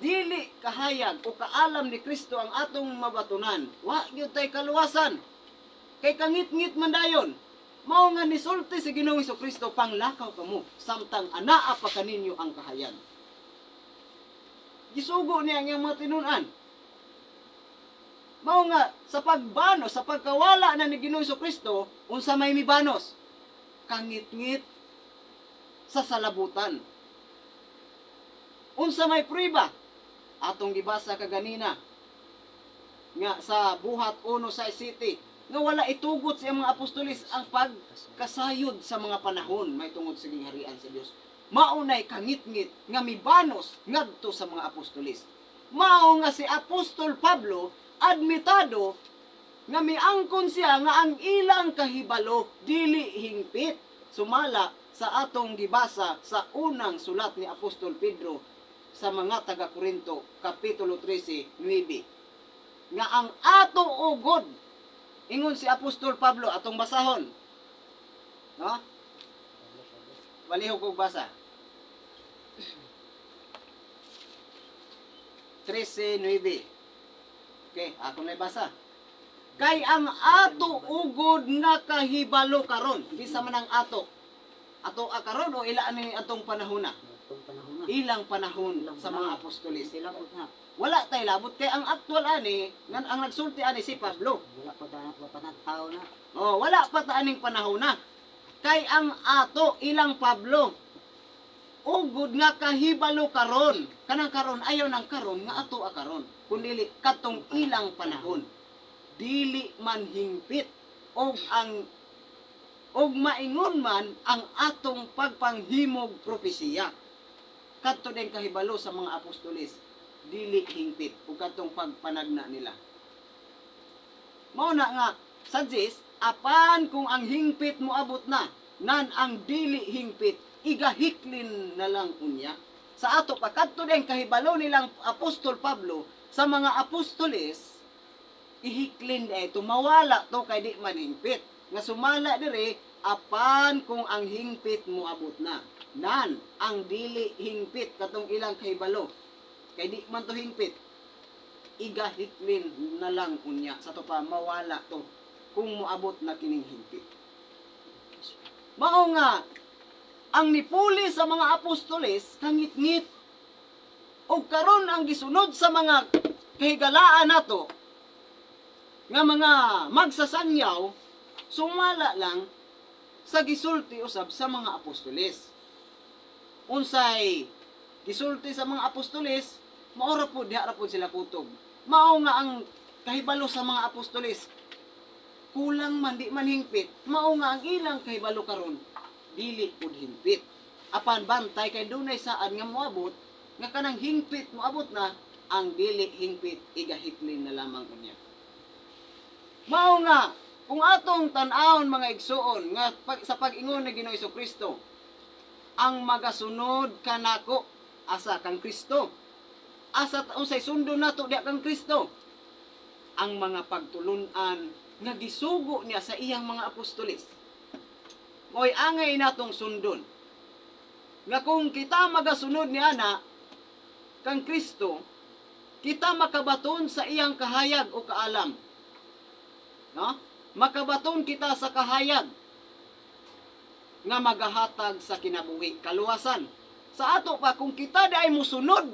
dili kahayag o kaalam ni Kristo ang atong mabatunan, wa gyud tay kaluwasan. Kay kangit-ngit man dayon. Mao nga nisulti si Ginoong Kristo, "Panglakaw kamo samtang anaa pa kaninyo ang kahayag." Gisugo niya ang iyang mga tinun-an. Mao nga sa pagbanos, sa pagkawala na ni Ginoong Kristo, unsa may mibanos? Kangit-ngit sa salabutan. Unsa may prueba? Atong gibasa kaganina nga sa Buhat 1 sa City nga wala itugot sa mga apostoles ang pagkasayod sa mga panahon may tungod sa gingharian sa Dios. Maunay kangitngit nga mibanos ngadto sa mga apostoles. Mao nga si Apostol Pablo admitado nga miangkon siya nga ang ilang kahibalo dili hingpit, sumala sa atong gibasa sa unang sulat ni Apostol Pedro sa mga taga-Korinto, kapitulo 13:9, nga ang ato ugod, ingon si Apostol Pablo, atong basahon, no? Palihog kog basa 13:9. Okay, ako na basa. Kay ang ato ugod nga kahibalo karon, kinsa man ang ato? Ato a karon o ila ani atong panahon na? Atong panahon na. Ilang panahon Ilang sa mga panahon. apostoles. Sila po na. Wala tay labot kay ang aktual ani ngan ang nagsulti ani si Pablo. Wala pa ta, wala pa na tao na. Oh, wala pa ta aning panahon na. Kay ang ato, ilang Pablo, ugod nga kahibalo karon, kanang karon, ayaw nang karon nga ato a karon, kundili katong ilang panahon, dili man hingpit og ang og maingon man ang atong pagpanghimog propesiya. Kadto din kahibalo sa mga apostoles dili hingpit ug kadtong pagpanagna nila. Mao na nga suggest, apan kung ang hingpit moabot na, nan ang dili hingpit igahiklin na lang unya. Sa ato pa, kadto din kahibalo nilang Apostol Pablo sa mga apostoles, ihiklin eh tumawala to kay di man hingpit, nga sumala dire, apan kung ang hingpit moabot na, nan ang dili hingpit, katong ilang kahibalo kay di man to hingpit, igahiklin na lang unya. Sa to pa, mawala to kung moabot na kining hingpit. Mao nga ang nipuli sa mga apostoles kangitngit, og karon ang gisunod sa mga kahigalaan nato nga mga magsasangyaw, sumala lang sa gisulti usab sa mga apostoles. Unsay gisulti sa mga apostoles, mao ra po, diha ra po sila kutob. Mao nga ang kahibalo sa mga apostoles kulang man, di man hingpit. Mao nga ang ilang kahibalo karon dili pud hingpit. Apan bantay kay dunay saad nga moabot nga kanang hingpit moabot na, ang dili hingpit igahiklin na lamang unya. Mao nga kung atong tan-awon, mga igsuon, nga sa pag-ingon ni Ginoong Kristo, ang magasunod kanako, asa kang Kristo? Asa unsay sundon nato diha kang Kristo? Ang mga pagtulunan nga gisugo niya sa iyang mga apostoles. Mo'y angay natong sundon. Nga kung kita magasunod ni ana kang Kristo, kita makabaton sa iyang kahayag o kaalam. No? Makabaton kita sa kahayag nga magahatag sa kinabuhi, kaluwasan. Sa ato pa, kung kita di ay musunod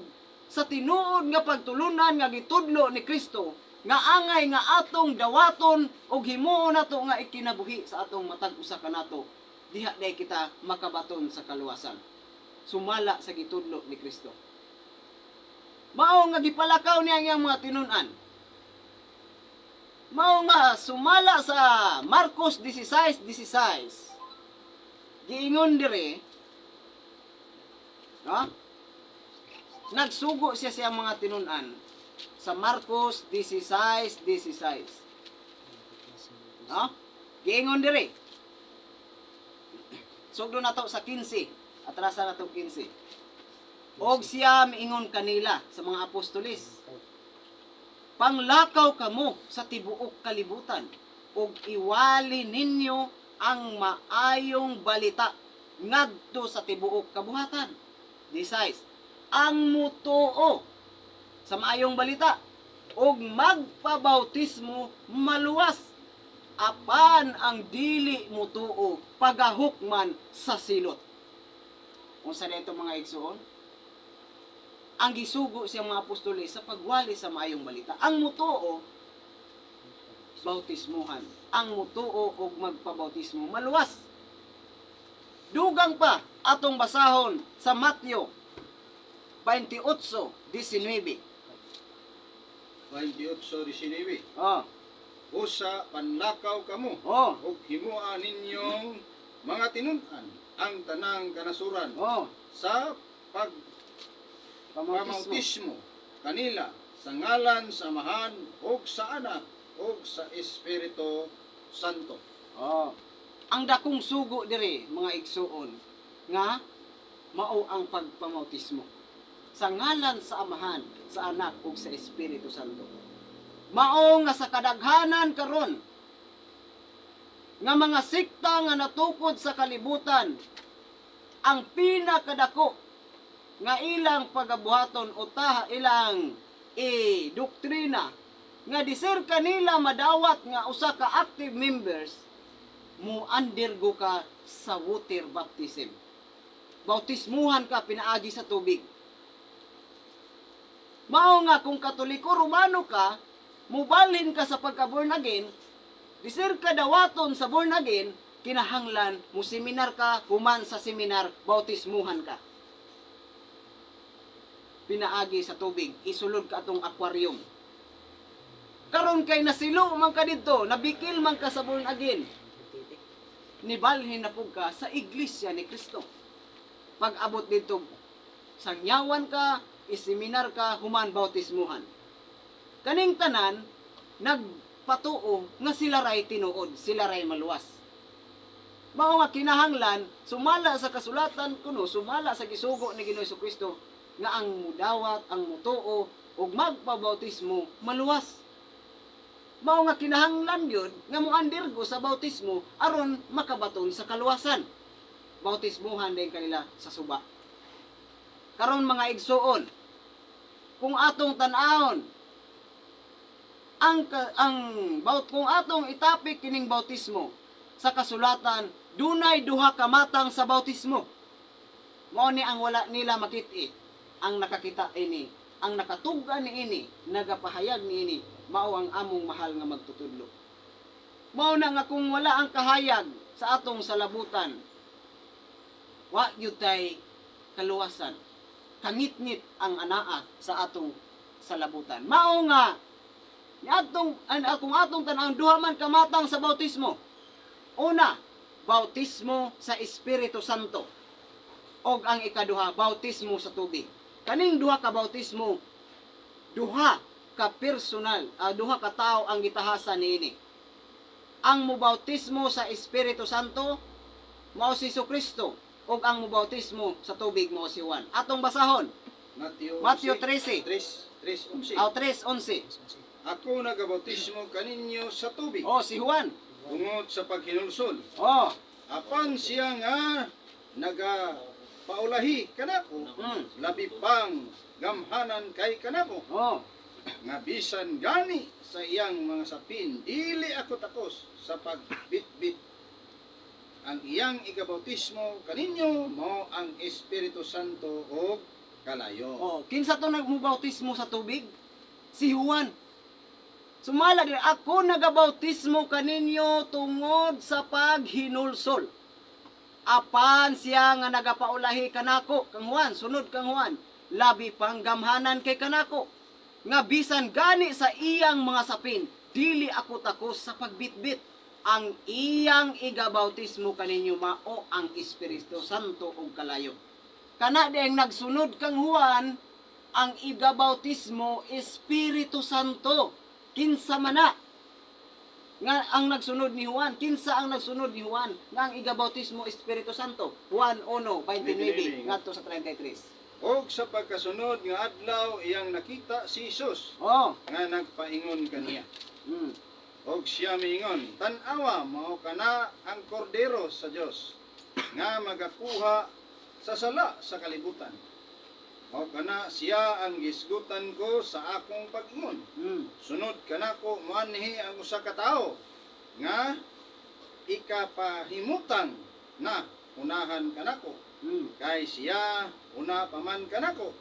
sa tinuod nga pagtulunan nga gitudlo ni Kristo, nga angay nga atong dawaton og himuon nato nga ikinabuhi sa atong matag usa kanato, diha day kita makabaton sa kaluwasan. Sumala sa gitudlo ni Kristo. Mao nga gipalakaw niya ang iyang mga tinun-an. Mao nga sumala sa Marcos 16:16. Giingon dire, no? Nagsugo siya sa iyang mga tinun-an sa Marcos 16:16. No? Giingon dire. Sugdo na to sa 15. Atrasa na to 15. Og siya miingon kanila sa mga apostolis. "Panglakaw kamo sa tibuok kalibutan ug iwali ninyo ang maayong balita ngadto sa tibuok kabuhatan." 16. "Ang mutuo sa maayong balita ug magpabautismo maluwas, apan ang dili mutuo pagahukman sa silot." Unsa na ito, mga igsoon? Ang gisugo siyang mga apostoles sa pagwali sa maayong balita. Ang mutuo, bautismuhan. Ang mutuo og magpabautismo maluwas. Dugang pa, atong basahon sa Mateo 28:19. 28:19. Oh, Usa panlakaw kamo ug himoa ninyong mga tinun-an ang tanang kanasuran sa pamautismo. pagpamautismo kanila sa ngalan sa Amahan ug sa Anak ug sa Espiritu Santo. Oh. Ang dakong sugo dire, mga igsuon, nga mao ang pagpamautismo sa ngalan sa Amahan, sa Anak ug sa Espiritu Santo. Mao nga sa kadaghanan karon nga mga sekta nga natukod sa kalibutan, ang pinakadako nga ilang pagabuhaton o taha ilang e doktrina nga disir kanila madawat nga usa ka active members, mo undergo ka sa water baptism. Bautismuhan ka pinaagi sa tubig. Mao nga kung Katoliko Romano ka, mubalhin ka sa pagka born again, disir ka dawaton sa born again, kinahanglan mo seminar ka, human sa seminar, bautismuhan ka. Pinaagi sa tubig, isulod ka atong aquarium. Karon kay nasilo man ka didto, nabikil man ka sa born again, nibalhin na pug ka sa Iglesia ni Kristo. Pag abot dito, sangyawan ka, iseminar ka, human bautismuhan. Kaning tanan, nagpatuo nga sila ray tinuod, sila ray maluwas. Mao nga kinahanglan, sumala sa kasulatan kuno, sumala sa gisugo ni Ginoong Kristo nga ang mudawat, ang mutuo ug magpabautismo maluwas. Mao nga kinahanglan gyud nga mo-undergo sa bautismo aron makabaton sa kaluwasan. Bautismuhan din kanila sa suba. Karon, mga igsuon, kung atong tan-awon ang baut kung atong itapik kining bautismo sa kasulatan, dunay duha ka matang sa bautismo. Mao ni ang wala nila makit-i. Ang nakakita ini, ang nakatug-an niini, nagapahayag niini, mao ang among mahal nga magtutudlo. Mao na nga kung wala ang kahayag sa atong salabutan, wa gyud tay kaluwasan. Kangitngit ang anaa sa atong salabutan. Mao nga niadtong an kung atong tan-awon, duha man kamatang sa bautismo. Una, bautismo sa Espiritu Santo. Og ang ikaduha, bautismo sa tubig. Kaning duha ka bautismo, duha ka personal, duha ka tao ang gitahasan niini. Ang mubautismo sa Espiritu Santo mao si Kristo ug ang mubautismo sa tubig mao si Juan. Atong basahon Matthew Matthew 13. 3, 3:11. Aw, 3:11. Ako nagabautismo kaninyo sa tubig Oh, si Juan. tungod sa paghinulsol. Oh. Apan siya nga nagapaulahi kanako, labi pang gamhanan kay kanako, Oh. nga bisan gani sa iyang mga sapin, dili ako takos sa pagbitbit. Ang iyang igabautismo kaninyo mao ang Espiritu Santo og kalayo. Oh, kinsa to nagmubautismo sa tubig? Si Juan. Sumala diri, ako nagabautismo kaninyo tungod sa paghinulsol. Apan siya nga nagapaulahi kanako kang Juan, sunod kang Juan, labi pang gamhanan kay kanako nga bisan gani sa iyang mga sapin, dili ako takos sa pagbitbit. Ang iyang igabautismo kaninyo mao ang Espiritu Santo ug kalayo. Kana di ang nagsunod kang Juan, ang igabautismo Espiritu Santo. Kinsa man na nga ang nagsunod ni Juan? Kinsa ang nagsunod ni Juan nga ang igabautismo Espiritu Santo? Juan 1:29 ngadto sa 33. Og sa pagkasunod nga adlaw iyang nakita si Jesus nga nagpaingon kaniya. Og siya miingon, "Tan-awa, mao kana ang kordero sa Dios nga magakuha sa sala sa kalibutan. Mao kana siya ang gisgutan ko sa akong pag-ingon. Sunod kanako moanhi ang usa ka tawo nga ikapahimutang na unahan kanako, kay siya una pa man kanako.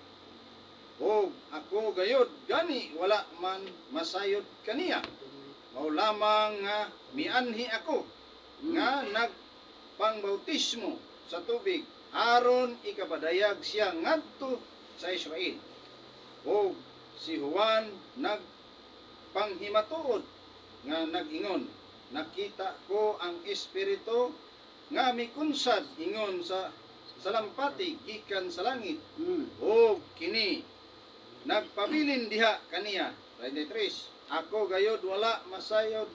Og ako gayod gani wala man masayod kaniya. Mao lamang nga mianhi ako nga nagpangbautismo sa tubig aron ikapadayag siya ngadto sa Israel." Og si Juan nagpanghimatuod nga nag-ingon, "Nakita ko ang Espiritu nga mikunsad ingon sa salampati gikan sa langit, ug kini nagpabilin diha kaniya." 33. Ako gayod wala masayod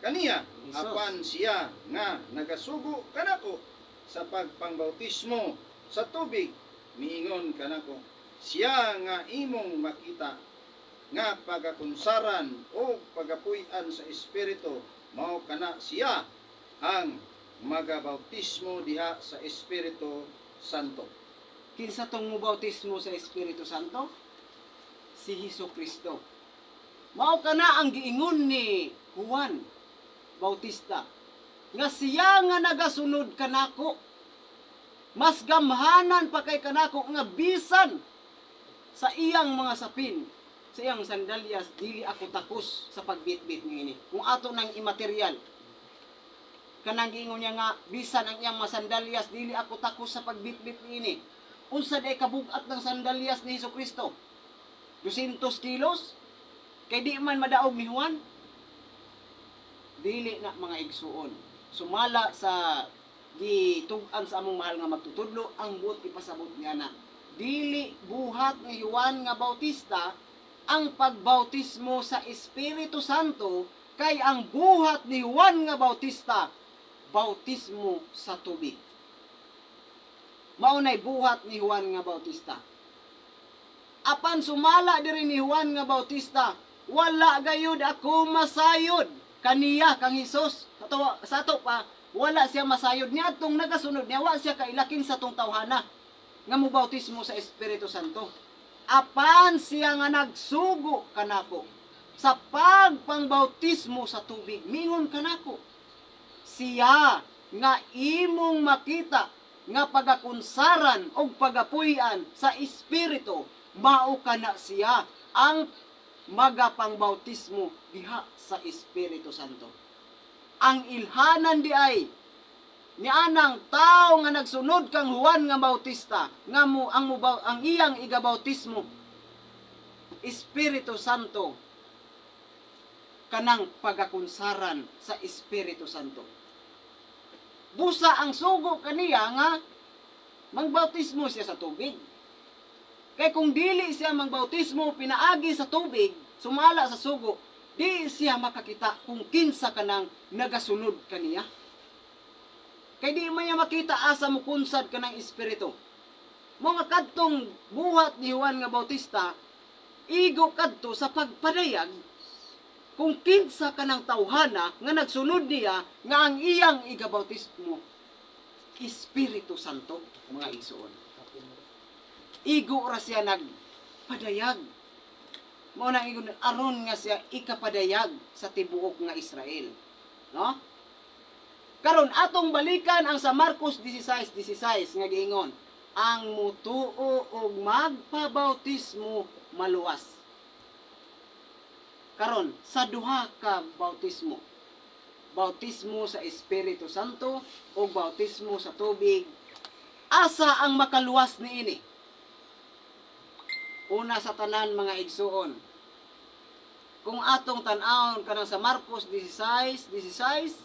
kaniya, Jesus. apan siya nga nagasugo kanako sa pagpangbautismo sa tubig miingon kanako, 'Siya nga imong makita nga pagakunsaran o pagapuy-an sa Espiritu, mao kana siya ang magabautismo diha sa Espiritu Santo." Kinsa tong mubautismo sa Espiritu Santo? Si Hesus Kristo. Mao kana ang giingon ni Juan Bautista nga siya nga nagasunod kanako mas gamhanan pa kay kanako nga bisan sa iyang mga sapin, sa iyang sandalyas, dili ako takos sa pagbitbit niini. Kung ato nang imaterial, kanang giingon niya nga bisan ang iyang mga sandalyas, dili ako takos sa pagbitbit niini. Unsa day kabugat ng sandalyas ni Hesus Kristo? 200 kilos? Kay di man madaog ni Juan. Dili na, mga igsuon. Sumala sa gitug-an sa among mahal nga magtutudlo, ang buot ipasabot niya na dili buhat ni Juan nga Bautista ang pagbautismo sa Espiritu Santo, kay ang buhat ni Juan nga Bautista, bautismo sa tubig. Mao nay buhat ni Juan nga Bautista. Apan sumala diri ni Juan nga Bautista, wala gayud ako masayod kaniya, kang Hesus. Sa ato pa, wala siya masayod niadtong nagasunod niya, wa siya kailakin sa tong tawhana nga mobautismo sa Espiritu Santo. Apan siya nga nagsugo kanako sa pagpangbautismo sa tubig, mingon kanako, 'Siya nga imong makita nga pagakunsaran og pagapuy-an sa Espiritu, mao kana siya ang magapangbautismo diha sa Espiritu Santo." Ang ilhanan di ay ni anang tao nga nagsunod kang Juan nga Bautista nga mo ang mo ang iyang igabautismo Espiritu Santo, kanang pagakunsaran sa Espiritu Santo. Busa ang sugo kaniya nga mangbautismo siya sa tubig. Kay kung dili siya mangbautismo pinaagi sa tubig, sumala sa sugo, di siya makakita kung kinsa kanang nagasunod kaniya. Kay di man niya makita asa mo kunsad kanang Espiritu. Mga kadtong buhat ni Juan nga Bautista, igo kadto sa pagpadayag. Kung kinsa kanang tawhana nga nagsunod niya nga ang iyang igabautismo Espiritu Santo, mga igsoon. Igo ra siya nagpadayag. Mao na ingon aron nga siya ikapadayag sa tibuok nga Israel. No? Karon atong balikan ang sa Marcos 16:16 nga giingon, ang mutuo og magpabautismo maluwas. Karon sa duha ka bautismo, bautismo sa Espiritu Santo o bautismo sa tubig, asa ang makaluwas niini? Una sa tanan, mga igsuon, kung atong tan-awon kanang sa Marcos 16:16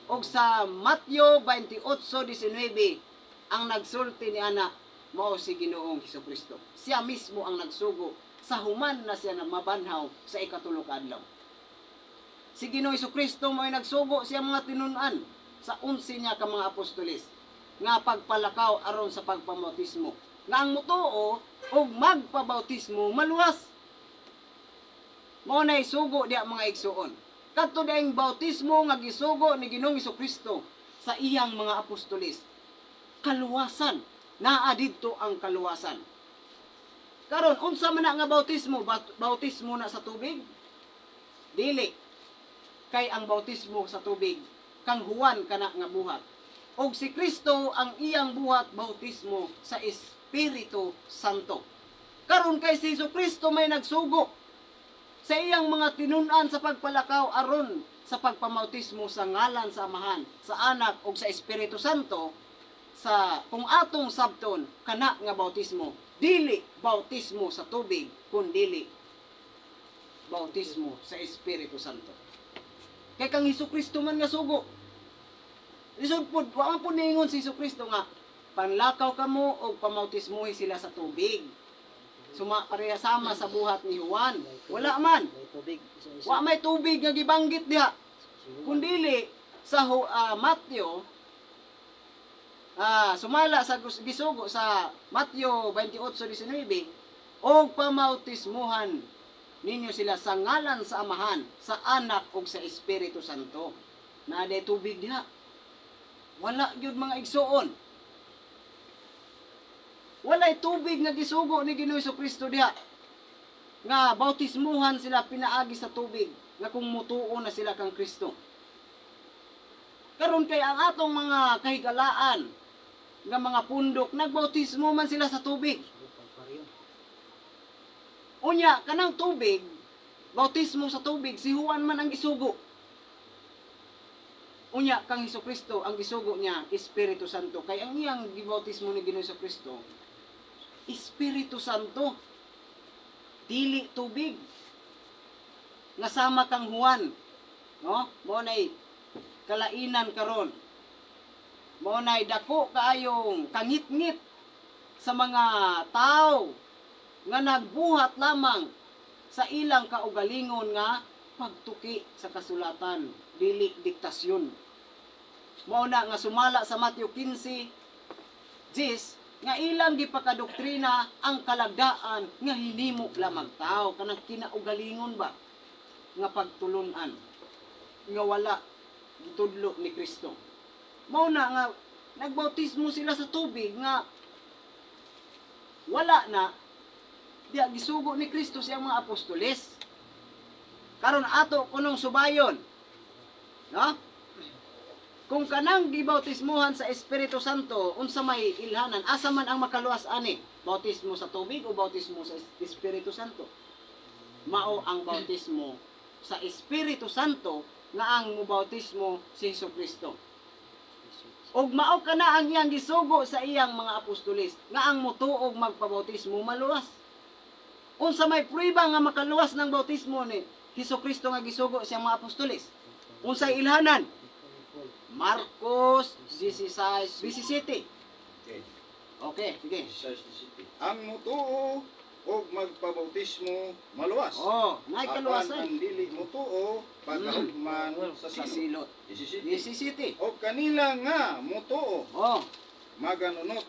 og sa Mateo 28:19, ang nagsulti ni ana mao si Ginoong Hesukristo. Siya mismo ang nagsugo sa human na siya na mabanhaw sa ikatulo ka adlaw. Si Ginoong Hesukristo mo'y nagsugo siya mga tinun-an sa 11 niya ka mga apostoles nga pagpalakaw aron sa pagpamautismo. Nga ang mutuo og magpabautismo maluwas. Mao nay sugo diya, mga igsuon. Kadto diang bautismo nga gisugo ni Ginoong Hesukristo sa iyang mga apostoles. Kaluwasan, naa didto ang kaluwasan. Karon unsa man na nga bautismo? Bautismo na sa tubig? Dili. Kay ang bautismo sa tubig kang Juan kana nga buhat. Og si Kristo ang iyang buhat bautismo sa Espiritu Santo. Karon kay si Hesus Kristo may nagsugo sa iyang mga tinun-an sa pagpalakaw aron sa pagpamautismo sa ngalan sa Amahan, sa Anak ug sa Espiritu Santo, sa kung atong sabton kana nga bautismo dili bautismo sa tubig kundili bautismo sa Espiritu Santo. Kay kang Hesus Kristo man nga sugo. Lisod pod, wa man pod niingon si Hesus Kristo nga panlakaw kamo og pamautismohi sila sa tubig. Suma pareha sama sa buhat ni Juan. Wala man. May tubig. Isa-isa. Wa may tubig nga gibanggit diha. Si Juan. Kundili sa Mateo, sumala sa gisugo sa Mateo 28:19, og pamautismuhan ninyo sila sa ngalan sa Amahan, sa Anak ug sa Espiritu Santo. Naa day tubig diha? Wala gyud, mga igsuon. Walay tubig nga gisugo ni Ginoo Kristo diha nga bautismuhan sila pinaagi sa tubig nga kung mutuo na sila kang Kristo. Karon kay ang atong mga kahigalaan nga mga pundok nagbautismo man sila sa tubig. Unya kanang tubig, bautismo sa tubig, si Juan man ang gisugo. Unya kang Hesukristo ang gisugo niya Espiritu Santo, kay ang iyang gibautismo ni Ginoo Kristo Espiritu Santo, dili tubig nga sama kang Juan, no? Mao nay kalainan karon, mao nay dako kaayong kangitngit sa mga tao nga nagbuhat lamang sa ilang kaugalingon nga pagtuki sa kasulatan, dili diktasyon. Mao na nga sumala sa Mateo 15:10 nga ilang gipakadoktrina ang kalagdaan nga hinimo lamang tao, kanang kinaugalingon ba nga pagtulunan nga wala gitudlo ni Kristo. Mao na nga nagbautismo sila sa tubig nga wala na diya gisugo ni Kristo siyang mga apostoles. Karon ato kunong subayon, no? Kung kanang gibautismuhan sa Espiritu Santo, unsa may ilhanan, asa man ang makaluwas ani? Bautismo sa tubig o bautismo sa Espiritu Santo? Mao ang bautismo sa Espiritu Santo nga ang mubautismo si Hesus Kristo. Og mao kana ang iyang gisugo sa iyang mga apostoles nga ang mutuog magpabautismo maluwas. Unsa may prueba nga makaluwas ng bautismo ni Hesus Kristo nga gisugo sa iyang mga apostoles? Unsay ilhanan? Marcos 16:17. Okay. Okay, sige. Ang mutuo og magpabautismo maluwas. Oh, naay Apan kaluwasan. ang dili mutuo pagahugman sa Sa silot. silot. 17. 17. Og kanila nga mutuo Oh, maganunot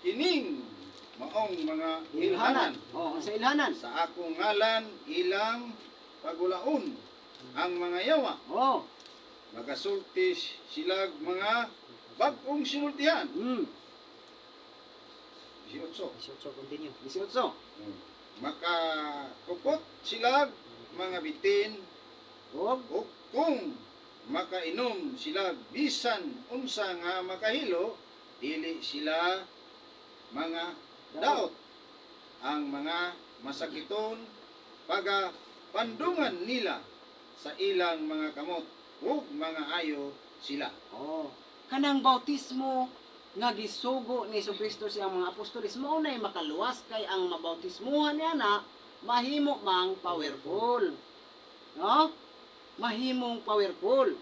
kining maong mga ilhanan. ilhanan Oh, sa ilhanan. sa akong ngalan ilang pagulaon Ang mga yawa, makasulti sila mga bag-ong sinultihan. 18. 18, continue. 18. Makakupot sila mga bitin Og o kung makainom sila bisan unsa nga makahilo, dili sila mga daot. Ang mga masakiton paga pandungan nila sa ilang mga kamot ug mga ayo sila. Oh, kanang bautismo nga gisugo ni Kristo sa iyang mga apostoles mao nay makaluwas kay ang mabautismuhan niya na mahimo mang powerful. No? Mahimong powerful.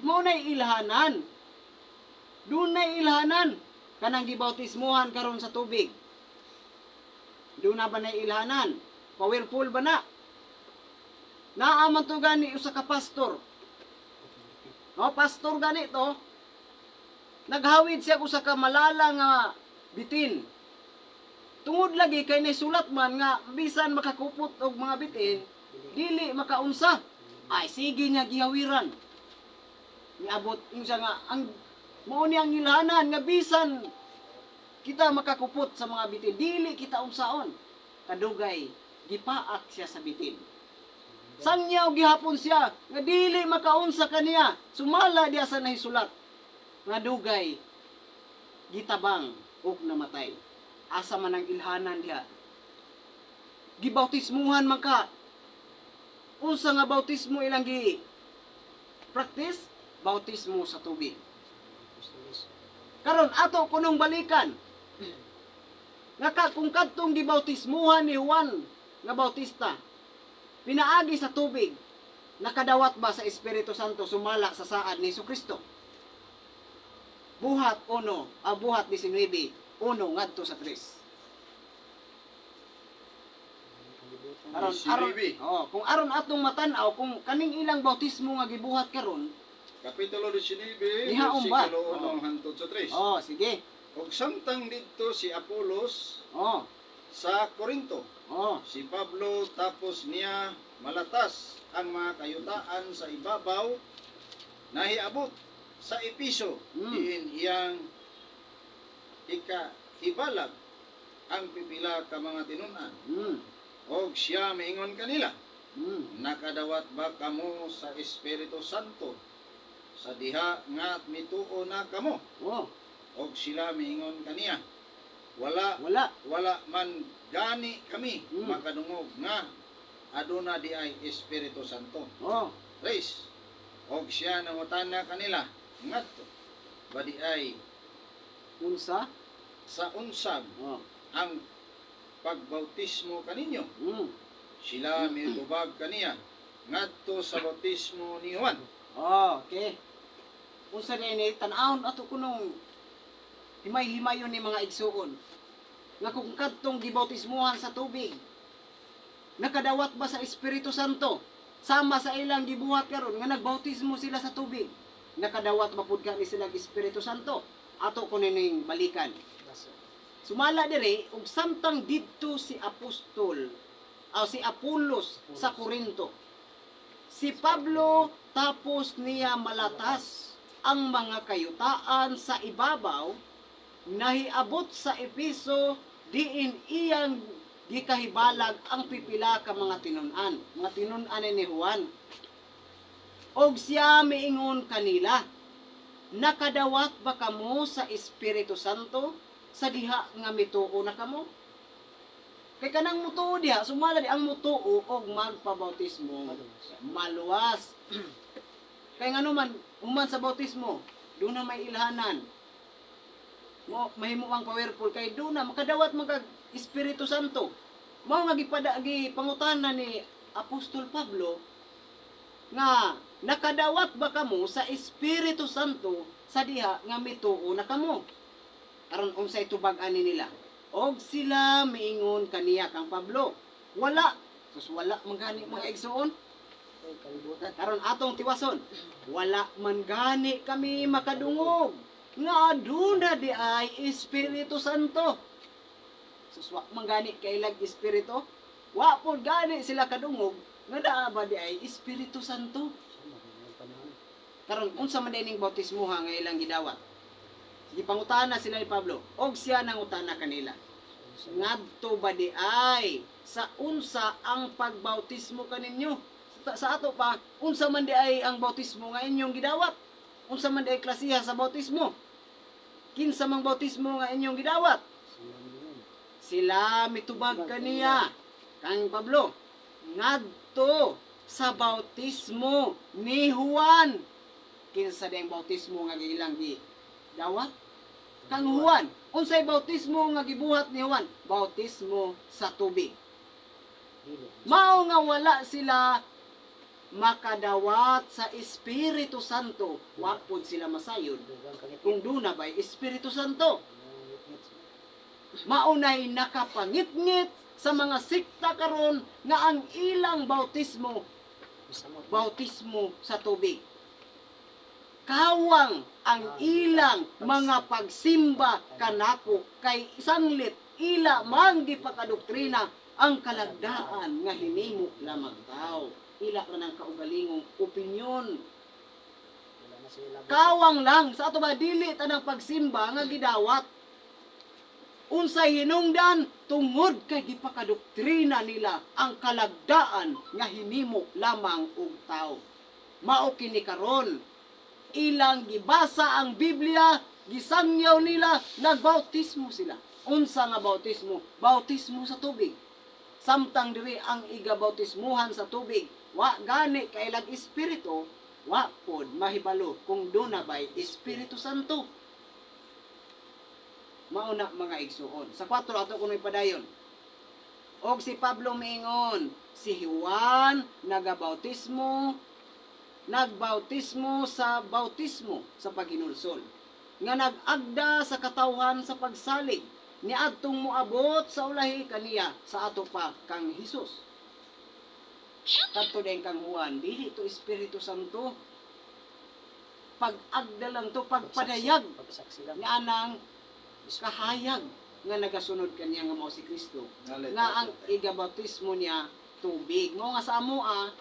Mao nay ilhanan. Dunay ilhanan kanang gibautismuhan karon sa tubig. Doon na ba na ilhanan? Powerful ba na? Naa man to gani usa ka pastor. No, pastor ganito. Naghawid siya usa ka malala nga bitin. Tungod lagi kay nasulat man nga bisan makakupot og mga bitin, dili makaunsa. Ay sige niya gihawiran. Niabot yung siya nga ang mao ni ang ilhanan nga bisan kita makakupot sa mga bitin, dili kita unsaon. Kadugay gipaak siya sa bitin. Sangyaw gihapon siya nga dili makaunsa kaniya, sumala diya sa nahisulat. Nga dugay gitabang ug namatay. Asa man ang ilhanan diha? Gibautismuhan man ka. Unsa nga bautismo ilang gi practice? Bautismo sa tubig. Karon ato kunong balikan. Nga ka, kung kadtong gibautismuhan ni Juan nga Bautista, pinaagi sa tubig, nakadawat ba sa Espiritu Santo sumala sa saad ni Kristo? Buhat 1, buhat 19, 1 ngadto sa 3. Aron aron 19. oh, kung aron atong matan-aw kung kaning ilang bautismo nga gibuhat karon, Kapitulo 19, Nihaon ba? versikulo 1 hangtod sa 3. Oh, sige. Ug samtang didto si Apolos sa Corinto, si Pablo tapos niya malatas ang mga kayutaan sa ibabaw, nahiabot sa Episo, diin iyang ikahibalag ang pipila ka mga tinun-an. Og siya miingon kanila, "Nakadawat ba kamo sa Espiritu Santo sa diha nga mituo na kamo?" Og sila miingon kaniya, "Wala." Wala. "Wala man gani kami makadungog nga aduna di ay Espiritu Santo." 3. Og siya nangutana kanila, "Ngadto ba di ay Unsa? sa unsab ang pagbautismo kaninyo?" Sila mitubag kaniya, "Ngadto sa bautismo ni Juan." Oh, okay. Unsa ni ni tan-awon ato kunong himay-himayon ni mga igsuon. Nga kung kadtong gibautismuhan sa tubig, nakadawat ba sa Espiritu Santo? Sama sa ilang gibuhat karon nga nagbautismo sila sa tubig. Nakadawat ba pud ka ni sila Espiritu Santo? Ato ko ning balikan. Sumala dire ug samtang didto si apostol aw si Apolos sa Corinto. Si Pablo tapos niya malatas ang mga kayutaan sa ibabaw, nahiabot sa Episo diin iyang gikahibalag ang pipila ka mga tinun-an. Mga tinun-an ni Juan. Og siya miingon kanila, "Nakadawat ba kamo sa Espiritu Santo sa diha nga mituo na kamo?" Kay kanang mutuo diha, sumala di ang mutuo og magpabautismo maluwas. Kay ngano man, human sa bautismo, doon na may ilhanan. Mo mahimo ang powerful kay doon na makadawat man kag Espiritu Santo. Mao nga gipada gipangutana ni Apostol Pablo nga nakadawat ba kamo sa Espiritu Santo sa diha nga mituo na kamo? Aron unsay tubag ani nila? Og sila miingon kaniya kang Pablo, "Wala." Sus, wala man gani, mga igsuon. Kalibutan. Karon atong tiwason, wala man gani kami makadungog nga aduna di ay Espiritu Santo. Sus, wa man gani kailag Espiritu. Wa pod gani sila kadungog. Nga naa ba di ay Espiritu Santo? Karon unsa man ning bautismo ha nga ilang gidawat? Gipangutana sila ni Pablo og siya nangutana kanila. Ngadto ba di ay sa unsa ang pagbautismo kaninyo? Sa ato pa, unsa man di ay ang bautismo nga inyong gidawat? Unsa man di ay klasiha sa bautismo? Kinsa mang bautismo nga inyong gidawat? Sila mitubag kaniya. Kang Pablo, ngadto sa bautismo ni Juan. Kinsa di ang bautismo nga ilang gi dawat? Kang Juan. Unsay bautismo nga gibuhat ni Juan? Bautismo sa tubig. Mao nga wala sila makadawat sa Espiritu Santo, wa pud sila masayod kung duna ba'y Espiritu Santo. Maunay nakapangitngit sa mga sikta karon nga ang ilang bautismo, bautismo sa tubig. Kawang ang ilang mga pagsimba kanako kay sanglit ila man gipakadoktrina ang kalagdaan nga hinimo lamang tao. Ila ra ng kaugalingong opinyon. Kawang lang sa ato ba, dili tanang pagsimba nga gidawat. Unsay hinungdan? Tungod kay gipakadoktrina nila ang kalagdaan nga hinimo lamang og tao. Mao kini karon ilang gibasa ang Biblia, gisangyaw nila, nagbautismo sila. Unsa nga bautismo? Bautismo sa tubig. Samtang diri ang igabautismuhan sa tubig, wa gani kailang espiritu, wa pod mahibalo kung duna ba'y Espiritu Santo. Mauna, mga igsuon. Sa 4 ato kuno'y padayon. Og si Pablo miingon, si Juan nagabautismo, nagbautismo sa bautismo sa paghinulsol nga nag-agda sa katawhan sa pagsalig niadtong moabot sa ulahi kaniya, sa ato pa kang Hesus. Kadto din kang Juan, dili to Espiritu Santo. Pag-agda lang to, pagpadayag Pagsaksi lang. nga anang kahayag nga nagasunod kaniya nga mao si Kristo, nga ang igabautismo niya tubig. Mao nga sa amoa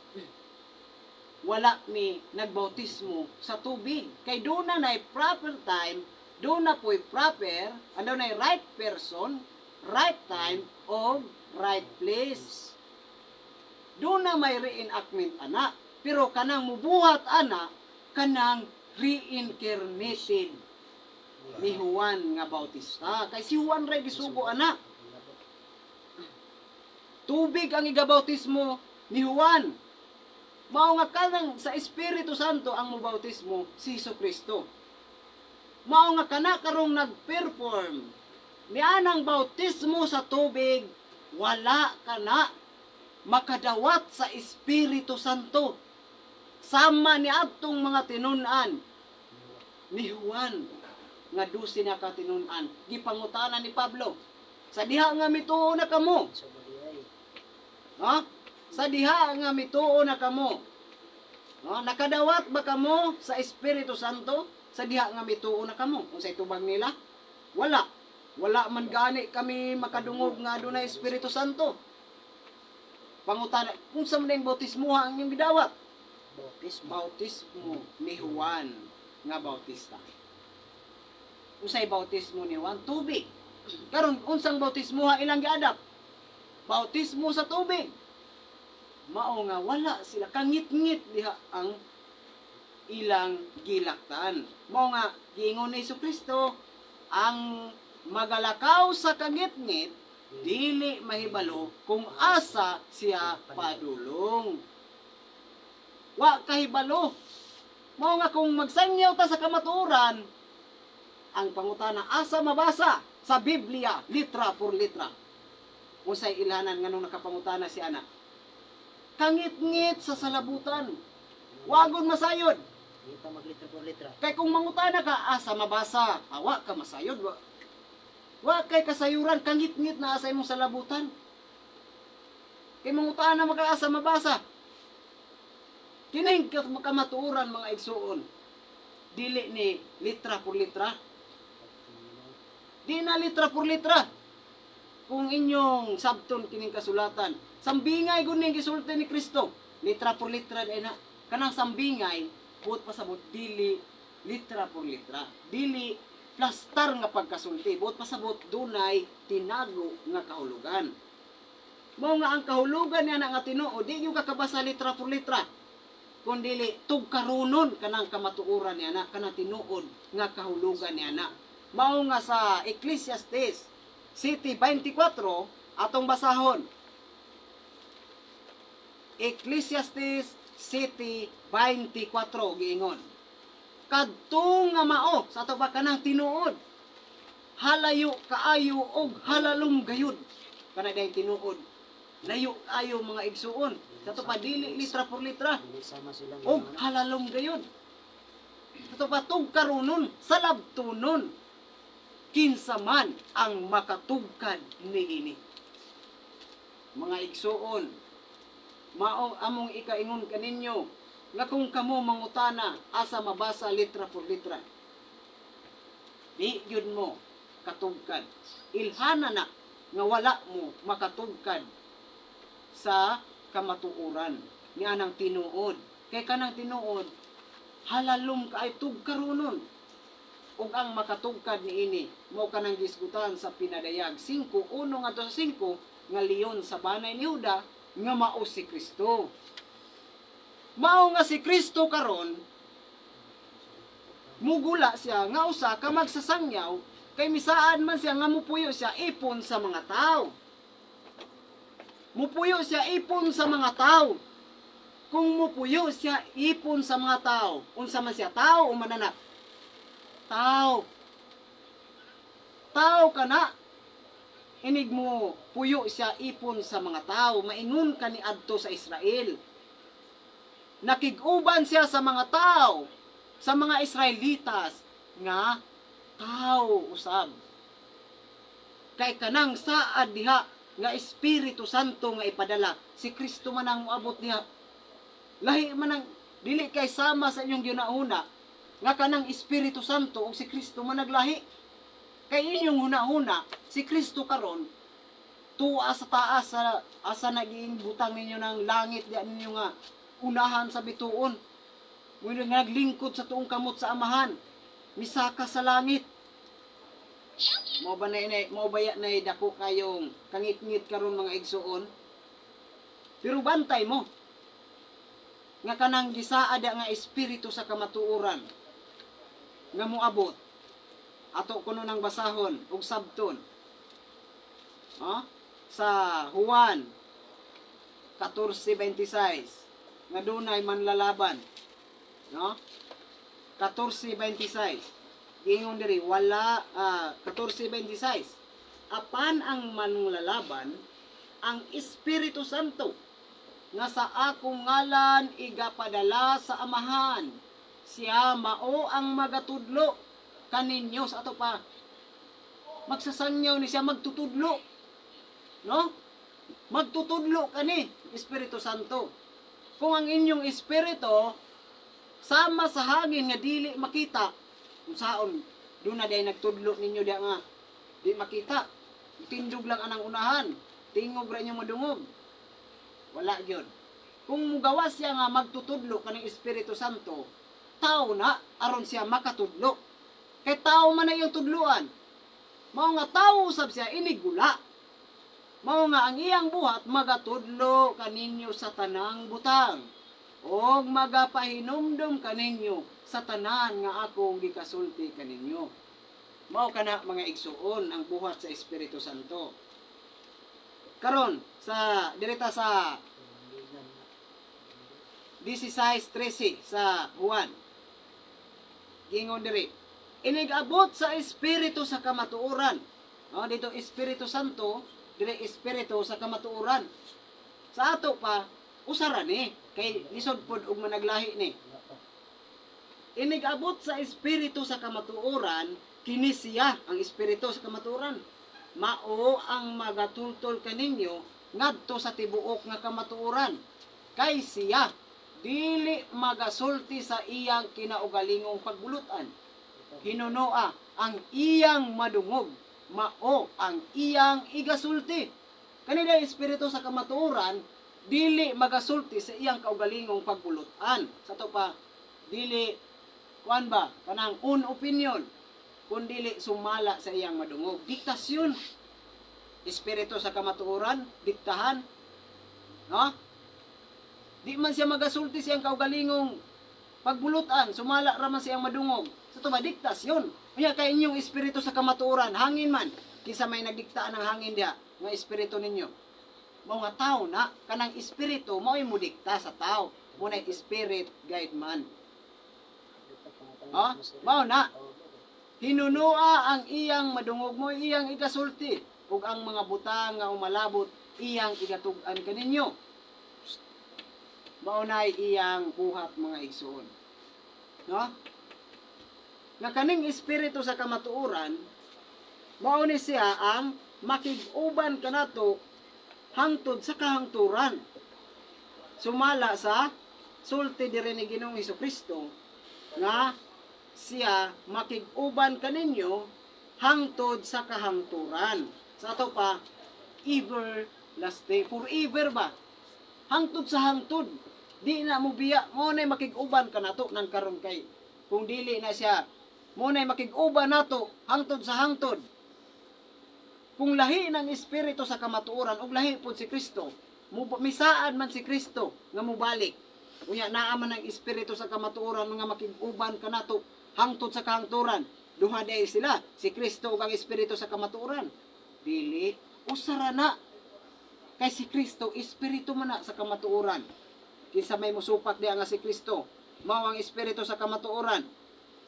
wala mi nagbautismo sa tubig. Kay doon na nay proper time, doon na po'y proper, ano na right person, right time, o right place. Doon na may reenactment ana. Pero kanang mubuhat ana, kanang reincarnated ni Juan nga Bautista. Kay si Juan ray gisugo ana. Tubig ang igabautismo ni Juan. Mao nga kanang sa Espiritu Santo ang mobautismo si Hesus Kristo. Mao nga kana karong nag-perform nianang bautismo sa tubig, wala kana makadawat sa Espiritu Santo. Sama ni adtong mga tinun-an ni Juan nga 12 na katinun-an. Gipangutana ni Pablo, "Sa diha nga mituo na kamo?" So, bali ay. Ha? Sa diha nga mituo na kamo. Ha? Nakadawat ba kamo sa Espiritu Santo sa diha nga mituo na kamo? Unsay tubag nila? Wala. Wala man gani kami makadungog nga adunay Espiritu Santo. Pangutana, kung sa man ang bautismo ang inyong gidawat? Bautismo. Bautismo ni Juan nga Bautista. Unsay bautismo ni Juan? Tubig. Karon unsang bautismo ha ilang giadap? Bautismo sa tubig. Mao nga wala sila, kangit-ngit diha ang ilang gilaktan. Mao nga giingon ni Kristo, ang magalakaw sa kangit-ngit dili mahibalo kung asa siya padulong. Wa kahibalo. Mao nga kung magsangyaw ta sa kamatuoran, ang pangutana, asa mabasa sa Biblia, litra por litra? Unsay ilhanan nganong nakapangutana si ana? Kangit-ngit sa salabutan. Wagon masayod. Di pa maglitra por litra. Kay kung mangutana ka, asa mabasa? Awa ka masayod. Wa kay kasayuran, kangit-ngit na asa imong salabutan. Kay mangutana maka asa mabasa? Kining kamatuoran, mga igsuon. Dili ni litra por litra. Di na litra por litra. Kung inyong sabton kining kasulatan. Sambingay gud ning gisulti ni Kristo. Litra por litra day na. Kanang sambingay, buot pasabot dili litra por litra. Dili plastar nga pagkasulti. Buot pasabot dunay tinago nga kahulugan. Mao nga ang kahulugan niya na nga tinuod, di yung kakabasa litra por litra. Kun dili tugkaronon kanang kamatuoran niya na, kanang tinuod nga kahulugan niya na. Mao nga sa Ecclesiastes 7:24 atong basahon. Ecclesiastes 7:24 giingon. Kadto nga mao sa ato ba kanang tinuod. Halayo kaayo og halalom gayud. Kana dayong tinuod. Layo kaayo, mga igsuon. Sa ato pa dili litra por litra Dili sama silang og halalom gayud. Sa ato pa tugkaronon, salabtonon kinsa man ang makatugkad niini. Mga igsuon, mao among ikaingon kaninyo nga kung kamo mangutana asa mabasa litra por litra, di yun mo katugkad. Ilhana na nga wala mo makatugkad sa kamatuoran ni anang tinuod. Kay kanang tinuod halalom kaay tugkaronon, ug ang makatugkad niini mao kanang gisgutan sa Pinadayag 5:1 ngadto sa 5 nga leon sa banay ni Juda nga mao si Kristo. Mao nga si Kristo karon mugula siya nga usa ka magsasangyaw kay misaad man siya nga mupuyo siya ipon sa mga tao. Mupuyo siya ipon sa mga tao. Kung mupuyo siya ipon sa mga tao, unsa man siya, tao o mananap? Tao. Tao ka na. Inig mo puyo siya ipon sa mga tao, maingon ka ni adto sa Israel. Nakig-uban siya sa mga tao, sa mga Israelitas nga tao usab. Kay kanang saad diha nga Espiritu Santo nga ipadala, si Kristo man ang moabot diha. Lahi man ang dili kay sama sa inyong gihuna-huna nga kanang Espiritu Santo ug si Kristo man naglahi. Kay inyong huna-huna, si Kristo karon tuwa sa taas sa asa naging butang ninyo ng langit diyan ninyo nga unahan sa bituon. Muna nga naglingkod sa tuong kamot sa Amahan. Misaka sa langit. Mao ba na inay, mao ba ya na dako kayong kangit-ngit karon, mga igsuon? Pero bantay mo nga kanang gisaad nga espiritu sa kamatuoran nga moabot, ato kuno nang basahon ug sabton. Ha? Sa Juan 14:26 nga dunay manlalaban. No? 14:26. Giingon diri wala 14:26. Apan ang manlalaban, ang Espiritu Santo nga sa akong ngalan igapadala sa Amahan, siya mao ang magatudlo kaninyo. Sa ato pa magsasangyaw ni siya, magtutudlo, no? Magtutudlo kani Espiritu Santo. Kung ang inyong espiritu sama sa hangin nga dili makita, kung saon doon na day nagtudlo ninyo diya nga di makita, tindog lang anang unahan, tingog ra inyong madungog, wala gyud. Kung mugawas siya nga magtutudlo kaning Espiritu Santo, tao na aron siya makatudlo, kay tao man na iyong tudluan. Mao nga tao usab siya inigula. Mao nga ang iyang buhat magatudlo kaninyo sa tanang butang og magapahinumdom kaninyo sa tanan nga akong gikasulti kaninyo. Mao kana, mga igsuon, ang buhat sa Espiritu Santo. Karon sa direta sa 16:13 sa Juan. Gingon diri, inig-abot sa Espiritu sa kamatuoran. No, dito Espiritu Santo, dire Espiritu sa kamatuoran. Sa ato pa usara ni kay lisod pod og managlahi ni. Inig-abot sa Espiritu sa kamatuoran, kini siya ang Espiritu sa kamatuoran. Mao ang magatultol kaninyo ngadto sa tibuok nga kamatuoran. Kay siya dili magasulti sa iyang kinaugalingong pagbulutan. Hinunoa ang iyang madungog, mao ang iyang igasulti. Kanila espiritu sa kamatuoran dili magasulti sa iyang kaugalingong pagbulutan. Sa to pa dili kuan ba kanang own opinion kun dili sumala sa iyang madungog. Diktasyon. Espiritu sa kamatuoran, diktahan. No? Di man siya magasulti sa iyang kaugalingong pagbulutan, sumala ra man siyang madungog. Sa to ba diktasyon. Unya kay inyong espiritu sa kamatuoran, hangin man kinsa may nagdiktaan ng hangin diha nga espiritu ninyo. Mao nga tao na kanang espiritu mao'y modikta sa tao. Mo na spirit guide man. Ha? Mao na. Hinunoa ang iyang madungog mo iyang igasulti ug ang mga butang nga umalabot iyang igatug-an kaninyo. Mao na'y iyang buhat, mga igsoon. No? Nga kaning espiritu sa kamatuoran mao ni siya ang makig-uban kanato hangtod sa kahangturan. Sumala sa sulti diri ni Ginoong Kristo nga siya makig-uban kaninyo hangtod sa kahangturan. Sa ato pa, everlasting, forever ba? Hangtod sa hangtod. Di na mo biya, mo na'y makig-uban kanato nang karon kay kung dili na siya, mo na'y makig-uban nato hangtod sa hangtod. Kung lahi ng espiritu sa kamatuoran ug lahi pod si Kristo, misaad man si Kristo nga mobalik. Unya naa man ang espiritu sa kamatuoran nga makig-uban kanato hangtod sa kahangturan. Duha diay sila, si Kristo ug ang espiritu sa kamatuoran. Dili usara na. Kay si Kristo espiritu man na sa kamatuoran. Kinsa may musupak diha nga si Kristo, mao ang espiritu sa kamatuoran.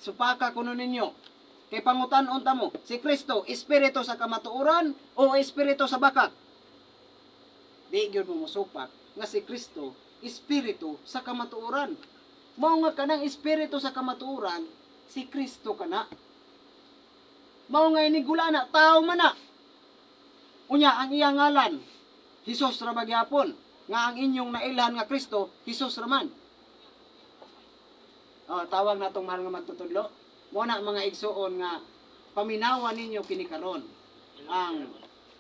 Supaka kuno ninyo. Kay pangutan-on ta mo, si Kristo espiritu sa kamatuoran o espiritu sa bakak? Di gyud mo mosupak nga si Kristo espiritu sa kamatuoran. Mao nga kanang espiritu sa kamatuoran, si Kristo kana. Mao nga inigula na tao man na. Unya ang iyang ngalan, Hesus ra ba gyapon? Nga ang inyong nailhan nga Kristo, Hesus ra man. Oh, tawag natong mahal nga magtutudlo. Mo na mga igsuon nga paminawan ninyo kini karon ang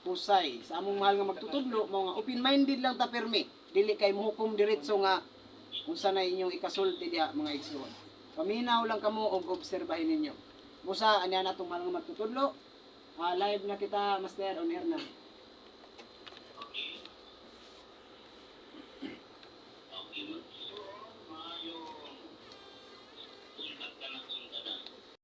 pusay sa among mahal nga magtutudlo mo nga open-minded lang ta pirmi, dili kay mohukom diretso nga unsa na inyong ikasulti diha, mga igsuon. Paminaw lang kamo og obserbahin ninyo. Busa anya natong mahal nga magtutudlo. Live na kita, master, on air na.